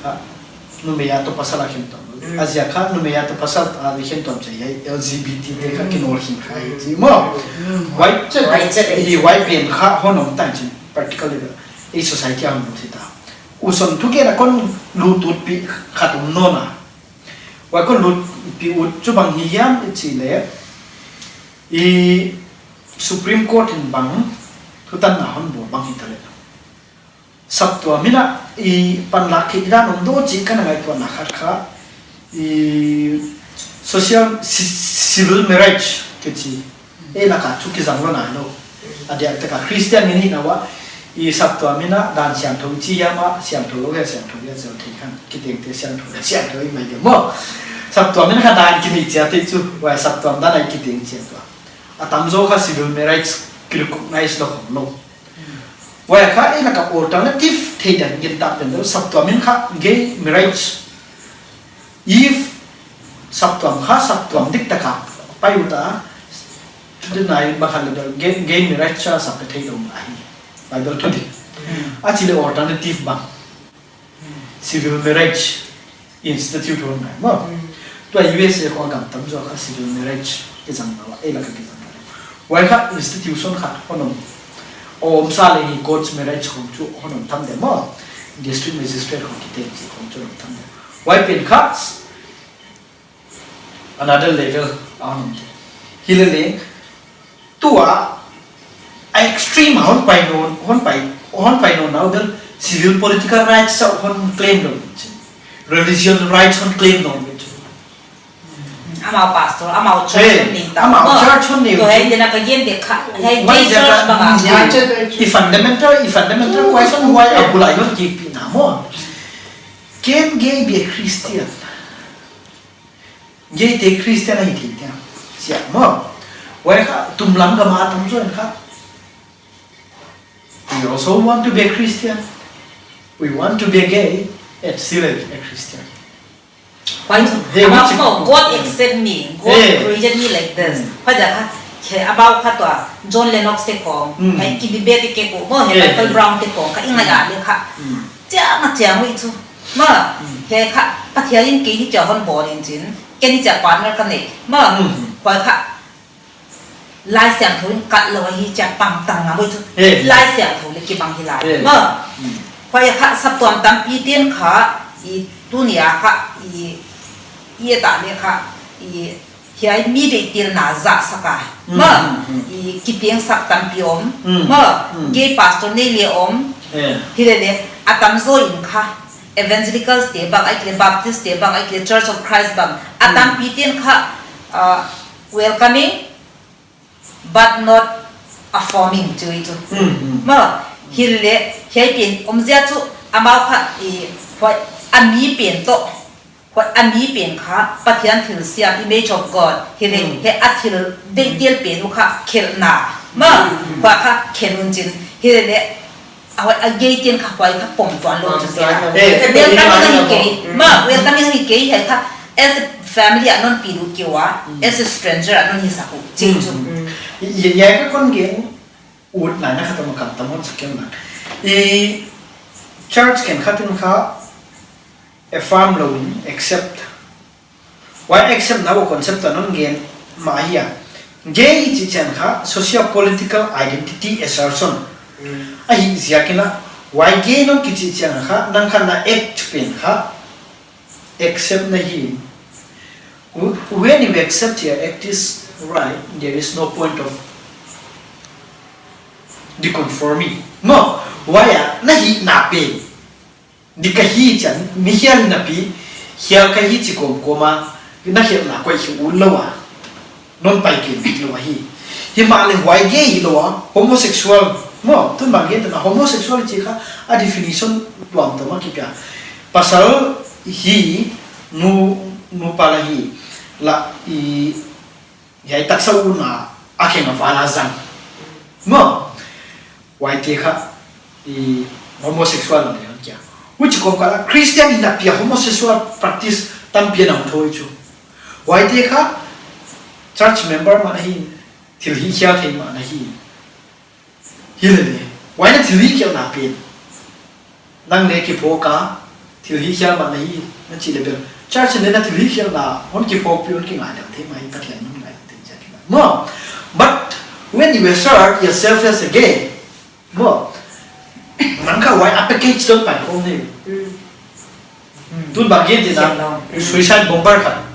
Kha, numei a toh pasal a khen tuam. Mm. A ziak kha, numei a toh pasal a khen tuam chih ahi, L G B T te kha, mm, kinol khin kha, mm, chi maw. Mm. Huai chet, huai chet, i huai pen kha hon om ta chin, practically. I society a hon om thei ta. U son thugen a kon lut utpih khat om nawn a. Huai kon lutpih ut chu bang hi hiam i chih leh, i Supreme Court in bang thutanna hon bawl bang hi ta leh, saptuam in a i panlak theih dan om diam chih ka na ngaihtuahna khat kha, i social, ci-, civil marriage kichi. Ei lak a chu kizang lou nai lou. A diakdiak a Christian ngen hihna uah, i saptuam in a dan siangthou chi hiam a, siangthou lou hia, siangthou hia zel thei khan, kiteng te siangthou, siangthou i mai diam maw. Saptuam in kha dan kinei chiat te chu, huai saptuam dan a i kiteng chiat ua. A tamzaw kha civil marriage kirecognize lou khong lou. Huai kha ei lak a alternative theih dan gen ta pen lou, saptuam in kha gay marriage. If saptuam kha saptuam diktak a pai ut a, tu nai bang kha leh gay, gay marriage a sa pe thei lou ahi. Bible thudik. Hmm. A chih leh alternative bang. Hmm. Civil marriage institute hon ngai maw. Hmm. Tua U S A khua gam tamzaw kha civil marriage kizang na ua, ei lak a kizang na. Huai kha institution khat hon om. Om sa leh hi court marriage khong chu hon om tam diam maw. District magistrate khong kite chi khong chu hon om tam diam. Huai pen kha another level a hon om te. Hilele, tua a extreme a hon pai nawn, hon pai, hon pai nawn nau del civil political rights a hon claim lou chin. Religion rights hon claim nawn lou chin. Amau pastor, amau church, eh, hon nei ta. Amau church hon nei. Tua hi dena ka gen de kha, hi gay church bang a. I fundamental, i fundamental question huai a bulai hon kipih na maw. Can gay be a Christian? Gay te Christian ahi thei diam? Siah maw. Huai kha, tumlam gam a tamzaw in kha, we also want to be a Christian. We want to be a gay and still a, a Christian. Huai chu, hey, amau which maw, God accept me, God, eh, created me like this. Hmm. Huai ziak kha, khe amau kha tua, John Lennox te khong, hmm, hi ki debate te kong maw, hi, eh, Michael Brown te khong, kha i ngaih a leh kha. Hmm. Chiang a chiang uh i chu. Maw, hmm, hi kha, Pathian in kei ni chia hon bawl in chin, kei ni chia partner ka nei. Maw, hmm, huai kha, Laisiangthou in kat lou ahi chia pang tang na maw i chu. Eh. Laisiangthou leh kibang hi lai. Eh. Maw. Hmm. Huai kha saptuam tampi ten kha, i tuni a kha, i, i ta leh kha, i hiai mi deihtelna zahsak a. Hmm, maw, hmm, hmm, i kipengsak tampi om. Hmm. Maw, hmm, gay pastor nei leh om. Eh. Hilele, a tamzaw in kha, Evangelicals te bang, ahihkeileh Baptist te bang, ahihkeileh Church of Christ bang. A, hmm, tampi ten kha, uh, welcoming, but not affirming chu i chu. Hmm, hmm. Maw, hilele, hiai pen, omzia chu, amau kha, i, huai, a mi pen toh, Huai a mi pen kha, Pathian thilsiam, image of God. Hilele, hmm, hi a thil deihtel pen uh kha khelhna. Maw, hmm, hmm, huai kha khelh un chin. Hilele, a huai a gay ten kha huai kha pom tuan lou chu se la. Eh, welcoming ahi kei. Hmm. Maw, welcoming ahi kei, hi kha as a family a non pi lut kei ua, hmm, as a stranger a non hisak uh. Ching chu. Hmm, hmm. I, i, i kha kon gen ut lai na kha tama kam tam hon sak kem na. I church khenkhat in kha affirm lou in accept. Huai accept na uh concept a non gen mah ahi a. Gay i chih chiang kha socio-political identity assertion. Mm. Ahihziak in a, huai gay non kichih chiang kha, nang kha na act pen kha accept na hi. Wh-, when you accept your act is right, there is no point of deconforming. Maw, huai a, na hihna pen dik ahi chiang, mi hial napi, hial ka hi chi kawmkawm a, na hialna koih hi ut lou a, non pai pen dik lou ahi. Himahleh huai gay hilou a, homosexual, maw, tun bang gen ta na homosexual chih kha, a definition tuamtuam a kipia. Pasal hi, nu, nupa la hi, la, i, hiai taksa utna a keng a val a zang. Maw, huaite kha, i homosexual a leh hon kia. Huchi kawmkal a Christian in a pia homosexual practice tampi a na hon thou chu. Huaite kha, church member mah na hi, thil hihkhiak thei mah na hi. Hilele, Huai na thilhihkhelhna pen. Nang leng kiphawk a, thilhihkhelh mah na hi, na chih leh bel. Church in leng na thilhihkhelhna, hon kiphawkpih, hon kingaidam thei mah hi, Pathian in hon ngaidam thei ziak hi mah. Maw, but when you assert yourself as a gay, maw, nang kha huai a package toh pai khawm ni. Tun bang gen di na, suicide bomber khat.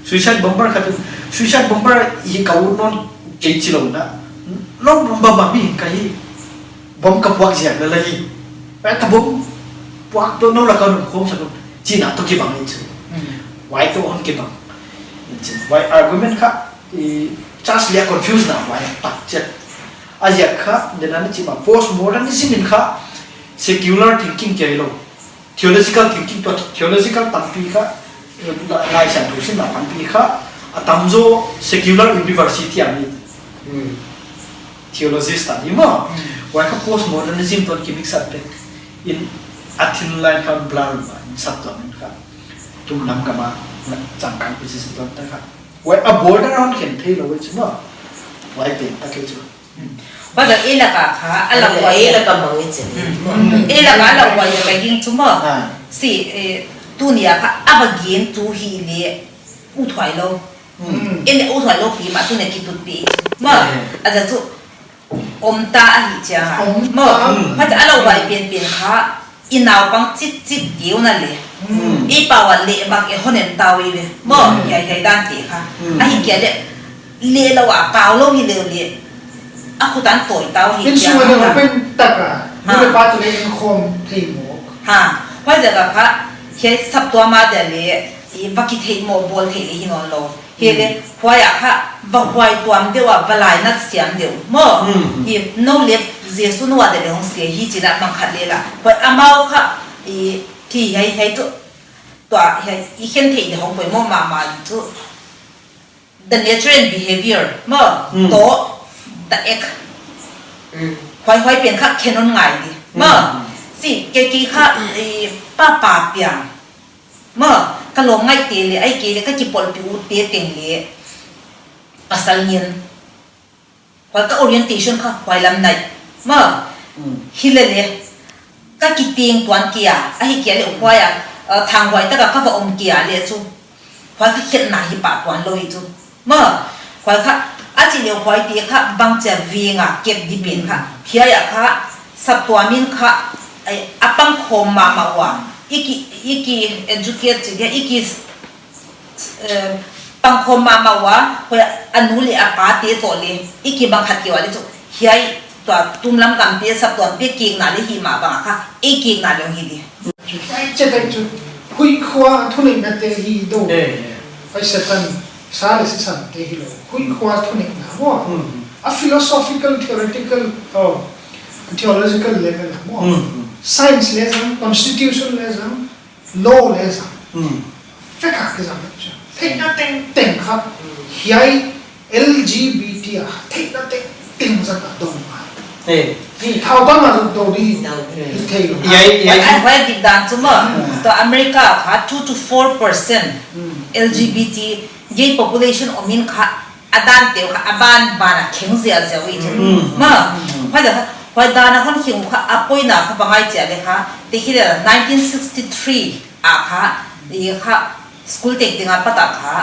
Suicide bomber khat. Suicide bomber hi ka ut nawn kei chi lou na. No bomber mah mi ka hi. Bomb ka puak ziak na la hi. Huai ka bomb puak toh nou la ka nung khawm sa nung. Chihna toh kibang hi chu. Huai toh hon kibang. Huai argument kha, i, church leh confuse na huai tak chet. A ziak kha, den a ni chi mah postmodernism in kha secular thinking kia hi lou. Theological thinking toh, theological tampi kha, Lai, Laisiangthou simna tampi kha, a tamzaw secular university a mi. Theologist a ni maw. Huai kha postmodernism toh ki mix up te. In a thin line kha blur mah, in saptuam in kha. Tumlam kama, changkang position toh ta kha. Huai a border hon khen thei lou huai chu maw. Huai pen ta kei chu. Huai a lak a kha, a lak huai a. A lak a bang i chi ni. A lak a, a lak huai a ka gingtu maw. Si, eh, tuni a kha, a va gen tu hi leh, uthuai lou. En leh uthuai lou pi mah tuni a kitutpih. Maw, a ziak chu, om ta ahi chiang a. Maw, huai a lak huai penpen kha, i naupang chitchit deuh na leh. I pau a leh bang e hon en ta uh i ve. Maw, hiai hiai dan te kha. Ahihkeileh, leh lou a, pau lou hi leh leh. A khut a tawi ta uh hi. Insung a leh open tak a. Nu leh pa toh leng en khawm thei mawk. Ha, huai ziak a kha, hiai saptuam a dia leh, i va kitheih mawk bawl theih leh hi nawn lou. Hi leh, huai a kha, va huai tuam deuh a, va lainat siam deuh. Maw, hi nou leh Jesu nou a dia leh hong sia hi chih a bang khat leh la. Huai amau kha, i, thi hiai hiai tu, tua hiai, i khen theih deuh hong poimoh mahmah tu. The nature and behavior, maw, toh, the act. Huai huai pen kha khen hon ngai di. Maw, si, kei kei kha, i, pa pa piang. Maw, ka lawm ngaihte leh, ahihkeileh ka kipawlpih utte teng leh. Pasal ngen. Huai ka orientation kha, huai lam nai. Maw, hi leh leh. Ka kiteng tuan kia, ahihkeileh huai a, uh, thanghuai tak a ka va om kia leh chu. Huai kha khelhna hi pah tuan lou i chu. Maw, huai kha, a chih leh huaite kha, bangchi a veng a, kep di pen kha. Hiai a kha, saptuam in kha, ai, a pangkhawm mahmah ua. I ki, i ki educate chih dia, i ki, eh, pangkhawm mahmah ua, huai a nu leh a pate toh leh, i kibang khat kei ua leh chu, hiai tua tumlam kamte saptuamte kikna leh hi mah bang a kha, i kikna leh hi di. Chih tak chu, huih khua thuneihna te hi dou. Eh, eh. Huai Satan, sa leh sisan te hi lou. Huih khua thuneihna maw. A philosophical, theoretical, oh, theological level maw. Science leh zang, constitution leh zang, law leh zang. Fek a kizang chu. Theihna tengteng kha. Hiai L G B T a theihna tengteng zat a dong a. Eh. Ni thau tam a zat dou di. Dou. Hi thei lou. Hiai, hiai. Ai, huai dik dan chu maw. Tua America kha two to four percent L G B T gay population om in kha a dan teuh kha a banban a kheng ziahziah uh i chu. Maw, huai dan kha, huai dan a hon kheng uh kha a poina kha bang ahia chih leh kha, te hi leh nineteen sixty-three a kha, i kha, school tengteng a pat a kha,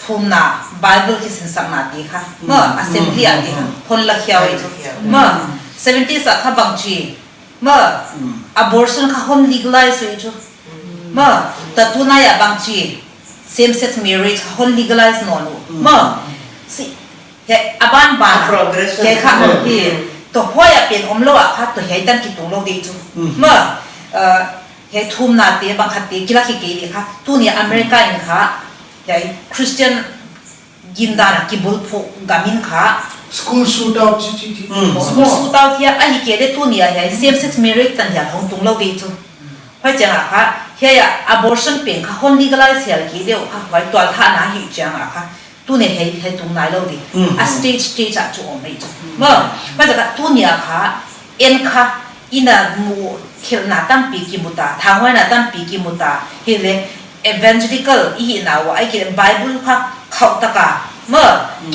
thumna, Bible kisinsakna te kha, maw, assembly a te kha, hon lakhia uh i chu. Maw, seventies a kha bangchi, maw, abortion kha hon legalize uh i chu. Maw, tua tunai a bangchi, same sex marriage kha hon legalize nawn uh. Maw, si, hiai a banban a, hiai kha, hi, tua huai a pen omlou a kha, tua hiai tan kitung lou di chu. Maw, uh, hiai thumna te bang khat te, kila kikei di kha, tuni America in kha, hiai Christian gindan a kibulphuh gam in kha. School shootout chi chi chi. School shootout hia, ahihkeileh tuni a hiai same sex marriage tan hial hong tung lou di chu. Huai chiang a kha, hiai a abortion pen kha hon legalize hial kei deuh kha, huai tualthahna hi chiang a kha. Tuni hiai, hiai tung nai lou di. A stage, stage a chu om hi chu. Maw, huai chiang a kha, tuni a kha, en kha, i na mu khelhna tampi kimu ta, thanghuaina tampi kimu ta, hi leh evangelical i hihna ua, ahihkeileh Bible kha khauh tak a, Maw, i,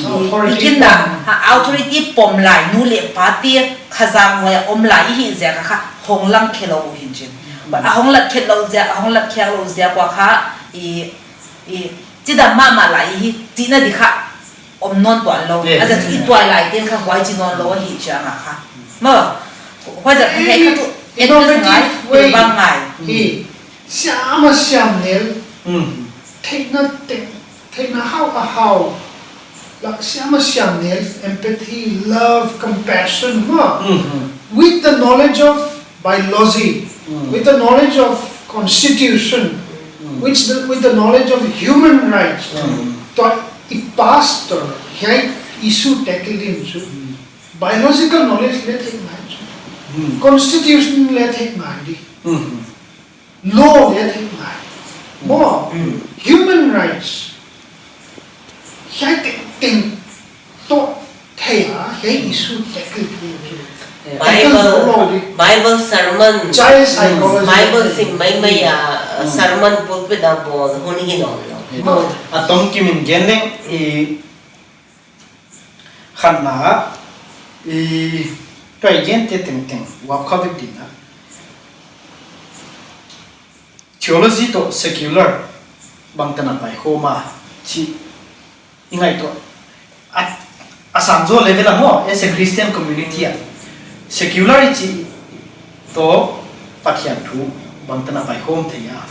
i kin na, ha, authority pom lai, nu leh pa te, kha zang huai a om lai i hih ziak a kha, hong lang khe lou uh hi'n chin. But a hong lat khe lou ziak, a hong lat khe lou ziak ua kha, i, i, chidam mahmah lai i hi, chihna di kha, om nawn tuan lou. A ziak chu i tuailai te'n kha huai chi nawn lou ahi chiang a kha. Maw, huai ziak hi kha tu, interest ngai, pilvang ngai. Siam a siam nel. Theihna teng, theihna hau a hau. Lah siam a siam nel, empathy, love, compassion, maw. With the knowledge of biology, with the knowledge of constitution, with the, with the knowledge of human rights. Tua i pastor, hiai issue tackle ding chu. Biological knowledge leh theih ngai chu. Constitution leh theih ngai di. Law leh theih ngai. Maw, human rights. Hiai tengteng toh thei a, hiai issue tackle ding chu. Tackle zou lou di. Bible sermon. Child psychology. Bible sim maimai a, sermon pulpit a bawl hun hi nawn lou. A tom kim in gen leng i khatna, i tuai gen te tengteng, wap kha vek ding a. Theology toh secular bangtan a pai khawm a, chih i ngaihtuah. A, a sang zaw level a maw, as a Christian community a. Secular i chih toh Pathian thu bangtan a pai khawm thei a.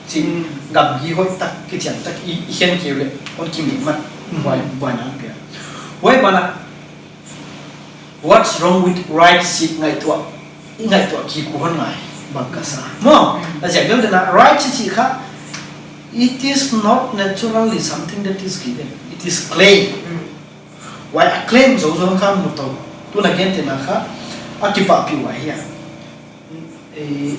Chih gamgi hoih tak, kichian tak, i, i khen kei leh, hon kimet mat, buai, buaina pia. Huai ban ah, what's wrong with rights chih ngaihtuah, i ngaihtuah kik uh hon ngai bang ka sa. Maw, a ziak deuh deuh in rights chih kha, it is not naturally something that is given. It is claim. Huai a claim zouzou kha mu tou. Tuna gen te na kha, a kipahpih huai hi a. Eh,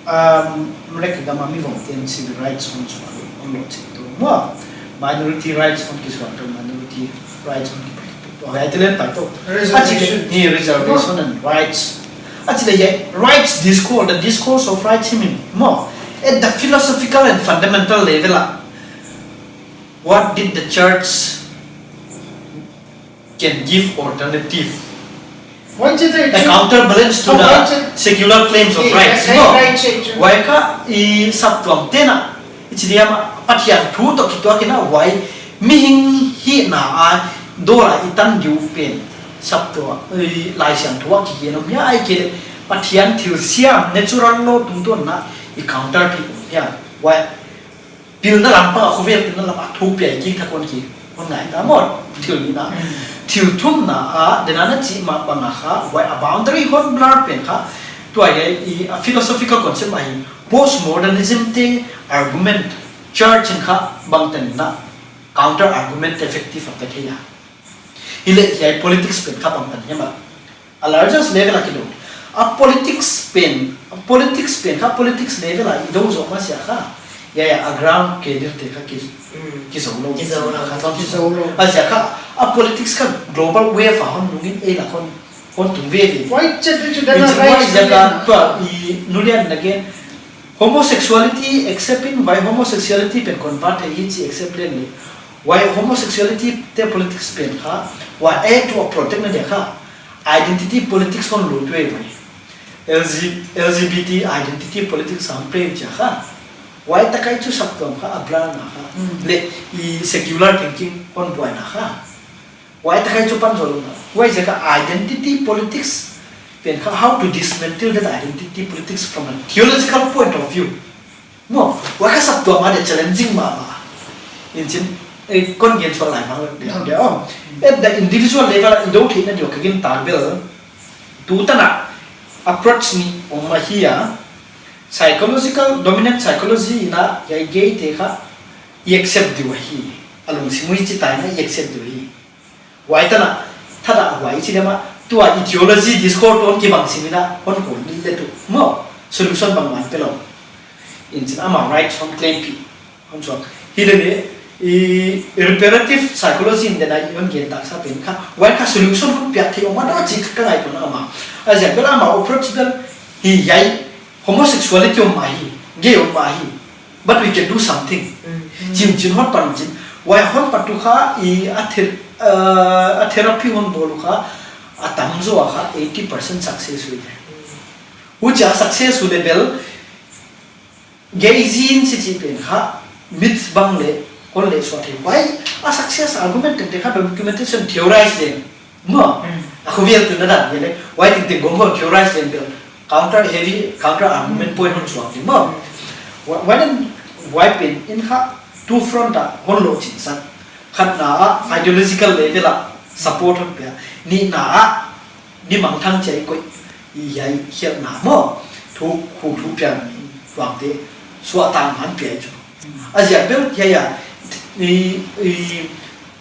um, America gam a mi vong ten civil rights hon suak, hon lawhching tou. Maw, minority rights hon kisuak tou, minority rights hon kipai tou. Tua hiai te leng pai tou. Reservation. A chih leh, ni reservation and rights. A chih leh hiai rights discourse, the discourse of rights hi min. Maw, at the philosophical and fundamental level a, what did the church can give alternative, a counterbalance to the secular claims of rights. Huai kha i saptuam te'n a, i chi diam a, Pathian thu toh kituak in a huai mihing hihna a dawl a i tan di uh pen saptuam, i Laisiangthou a kigen om hia, ahihkeileh Pathian thilsiam, natural law tungtawn in a i counter thei om hia. Huai pilna lam pang a, khovel pilna lam a thupia i kik thak hon ki, hon ngai ta maw, thil nihna. Thil thumna a, den a na chih mah bang a kha, huai a boundary hon blur pen kha, tua hiai i, a philosophical concept mah hi, postmodernism te argument, church in kha bangtan in a counter argument effective a pe thei a. Hileh hiai politics pen kha bangtan hiam a. A largest level a kidou. A politics pen, a politics pen kha politics level a i dou zoh masiah kha. Ya, ya, a ground khe ding te kha ki, kizou lou. Kizou lou. Kizou lou. A ziak kha, a politics kha global wave a hon nung in ei lak hon, hon tung veve. Huai chet chu dan a rights ziak a, tua i nulian na gen. Homosexuality accept in, huai homosexuality pen convert hi chi accept leng leh. Huai homosexuality te politics pen kha, huai a tu a protect na dia kha. Identity politics hon lut ve huai. L G, L G B T identity politics a play chia kha. Huai takai chu saptuam kha a blur na kha. Leh i secular thinking hon buai na kha. Huai takai chu pan zou lou na. Huai ziak a identity politics pen kha, how to dismantle that identity politics from a theological point of view. Maw, huai kha saptuam a dia challenging mahmah. In chin, eh, kon gen suak lai vang dia, dia, oh. At the individual level a i dou theihna dia ka gintak bel. Tutan a approach nih om ahi a. Psychological, dominant psychology in a hiai gay te kha i accept di uh ahi. A lungsim ui chi tai in a i accept di uh ahi. Huai tan a, thada huai chi diam a, tua i theology discourse toh kibang sim in a, hon kon ni le tu. Maw, solution bangmah pe lou. In chin amah rights hon claim pih, hon suak. Hilele, i reparative psychology in den a i hon gen taksa pen kha, huai kha solution hon piak thei om a di uh chi ka ngaihtuah a mah. A ziak bel amah approach bel, hiai, homosexuality om ahi, gay om ahi. But we can do something. Chin chin hon pan chin. Huai hon pat uh kha, i a ther-, uh, a therapy hon bawl uh kha, a tamzaw a kha eighty percent success uh hi. Huchia success uh leh bel, gay zen si chih pen kha, myth bang leh, hon leh suah thei. Huai, a success argument tengteng kha documentation theorize leng. Maw, mm, a khovel tu na dan, ye le, huai tengteng gong hon theorize leng bel, counter heavy, counter argument point hon suak ding maw. Mm. Huai, huai pen in kha, two front a hon lohching sak. Khatna ah, ideological level a support hon pia. Nihna ah, ni mangthang chih koih, i hiai khelhna maw. Thu, khu thu pian, tuangte, suahtakna hon pia chu. A ziak bel, hiai, hiai, i, i,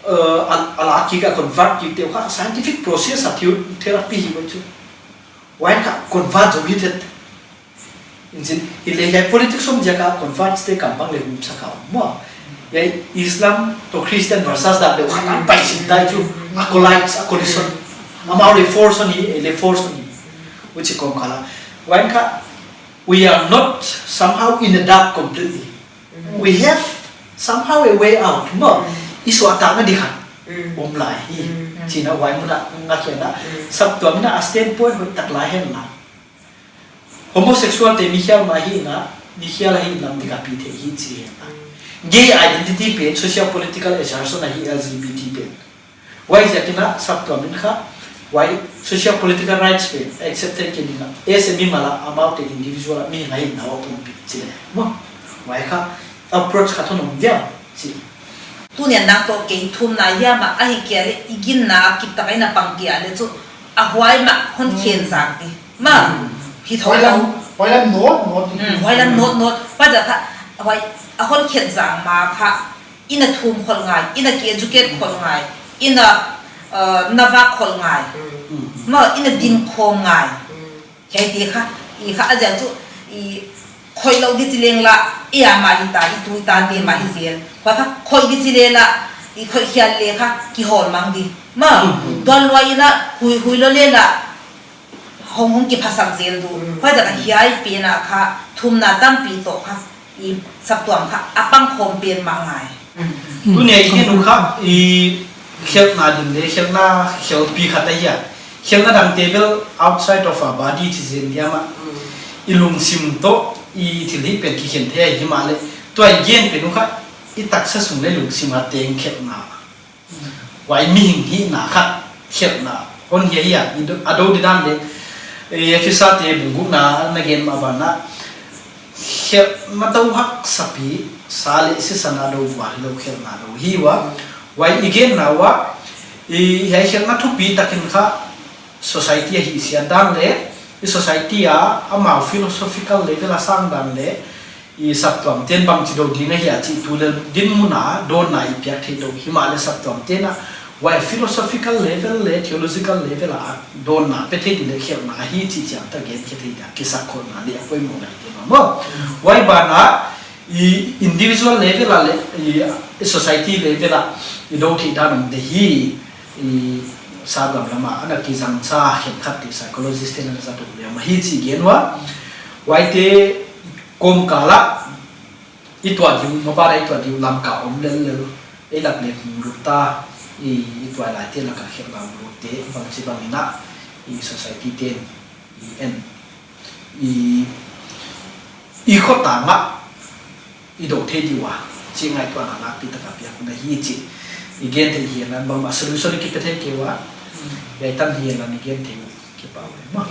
uh, a, a la kik a convert kik te uh kha scientific process a theo-, therapy hi uh chu. Huai kha convert zou hi thet. Insin, i le hiai politics om ziak a convert te kam bang leh hum sak a maw. Hiai Islam toh Christian versus that deuh kha kan pai sin tai chu. A collide, a collision. Amau le force ni, i le force ni. Huchi kawmkal a. Huai kha, we are not somehow in the dark completely. Mm. We have somehow a way out, maw. Mm. I suahtakna di khat. Mm. Om lai hi. Mm. Chih na huai mun a ngak hial a. Mm. Saptuam in a standpoint hoihtak la hen la. Homosexual te mi hial mah hi na, mi hial hi lam di ka pi thei hi chi hen la. Mm. Gay identity pen socio-political assertion ahi L G B T pen. Huaiziakin a saptuam in kha, huai socio-political rights pen accept thei kei ding a, as a mimal a, amau te individual a, mi ngai na o pumpi chi le. Maw, huai kha, approach khat hon om dia, chi. Tuni'n nang toh kei thumna hiam a, ahihkeileh i ginna kiptak a i na pang kia leh chu, a huai mah hon khen zang di. Maw, hi thou. Huai lam, huai lam not, not. Hmm, huai lam not, not. Huaiziak kha, huai, a hon khen zang mah kha, i na thum khol ngai, i na ki educate khol ngai, i na, uh, na vak khol ngai. Mm. Maw, i na din khawm ngai. Mm. Hiaite kha, i kha a ziak chu, i khoih lou di chi leng la, i a mah hi ta, i tui ta te mah hi zel. Huai kha, khoih di chi leng la, i khoih hial le kha, kihawl mang di. Maw, mm, tuan luai in a, hui, hui lou le la, hong hong kiphasak zel di. Mm. Huaiziak a hiai pen a kha, thumna tampi toh kha, i saptuam kha, a pangkhawm pen mah ngai. Mm. Tuni a i gen uh kha, i khelhna ding le, khelhna khelpi khat ahi a. Khelhna dangte bel outside of our body chi zen diam a. Mm. I lungsim toh, i thilhih pen kikhen thei ahi mahleh. Tua i gen pen uh kha, i taksa sung le lungsim a teng khelhna. Huai mihing hihna khat khelhna hon hi a, i do, a do di dan le, eh, Efesa te bung gukna na gen mah banah, khelhna do haksa pi, sa leh sisan a do vual hilou khelhna do hi ua. Huai i genna uah, i hiai khelhna thupi takin kha, society a hihsiat dan le, i society a amau philosophical level a sang dan le, i saptuam ten bangchi do ding ahia chih tu le dinmun a dawnna i piak thei di uh. Himahleh saptuam ten a, huai philosophical level le theological level a dawnna pe thei di le khelhna ahi chih chiang tak gen khe thei dia, kisakkhawmna le a poimoh ngai di maw. Huai banah, i individual level a le, i society level a, i do thei dan om di hi, i saptuam lam a, ana kizang sa khenkhat te psychologist te na zat uh le mah hi chih gen ua. Huaite kawmkal ah, i tuah di uh, mabara i tuah di uh lam ka om lellel, i lak le hong lut ta, i, i tuailaite lak a khelhna lut te, bangchibang in a, i society ten, i en, i, i khotang ah, i do thei di ua, chih ngaihtuahna nakpi taka piak na hi chih, i gen thei hial a, bangmah solution i kipe thei kei ua, hiai tan hial a i gen thei uh, kipak uh e maw.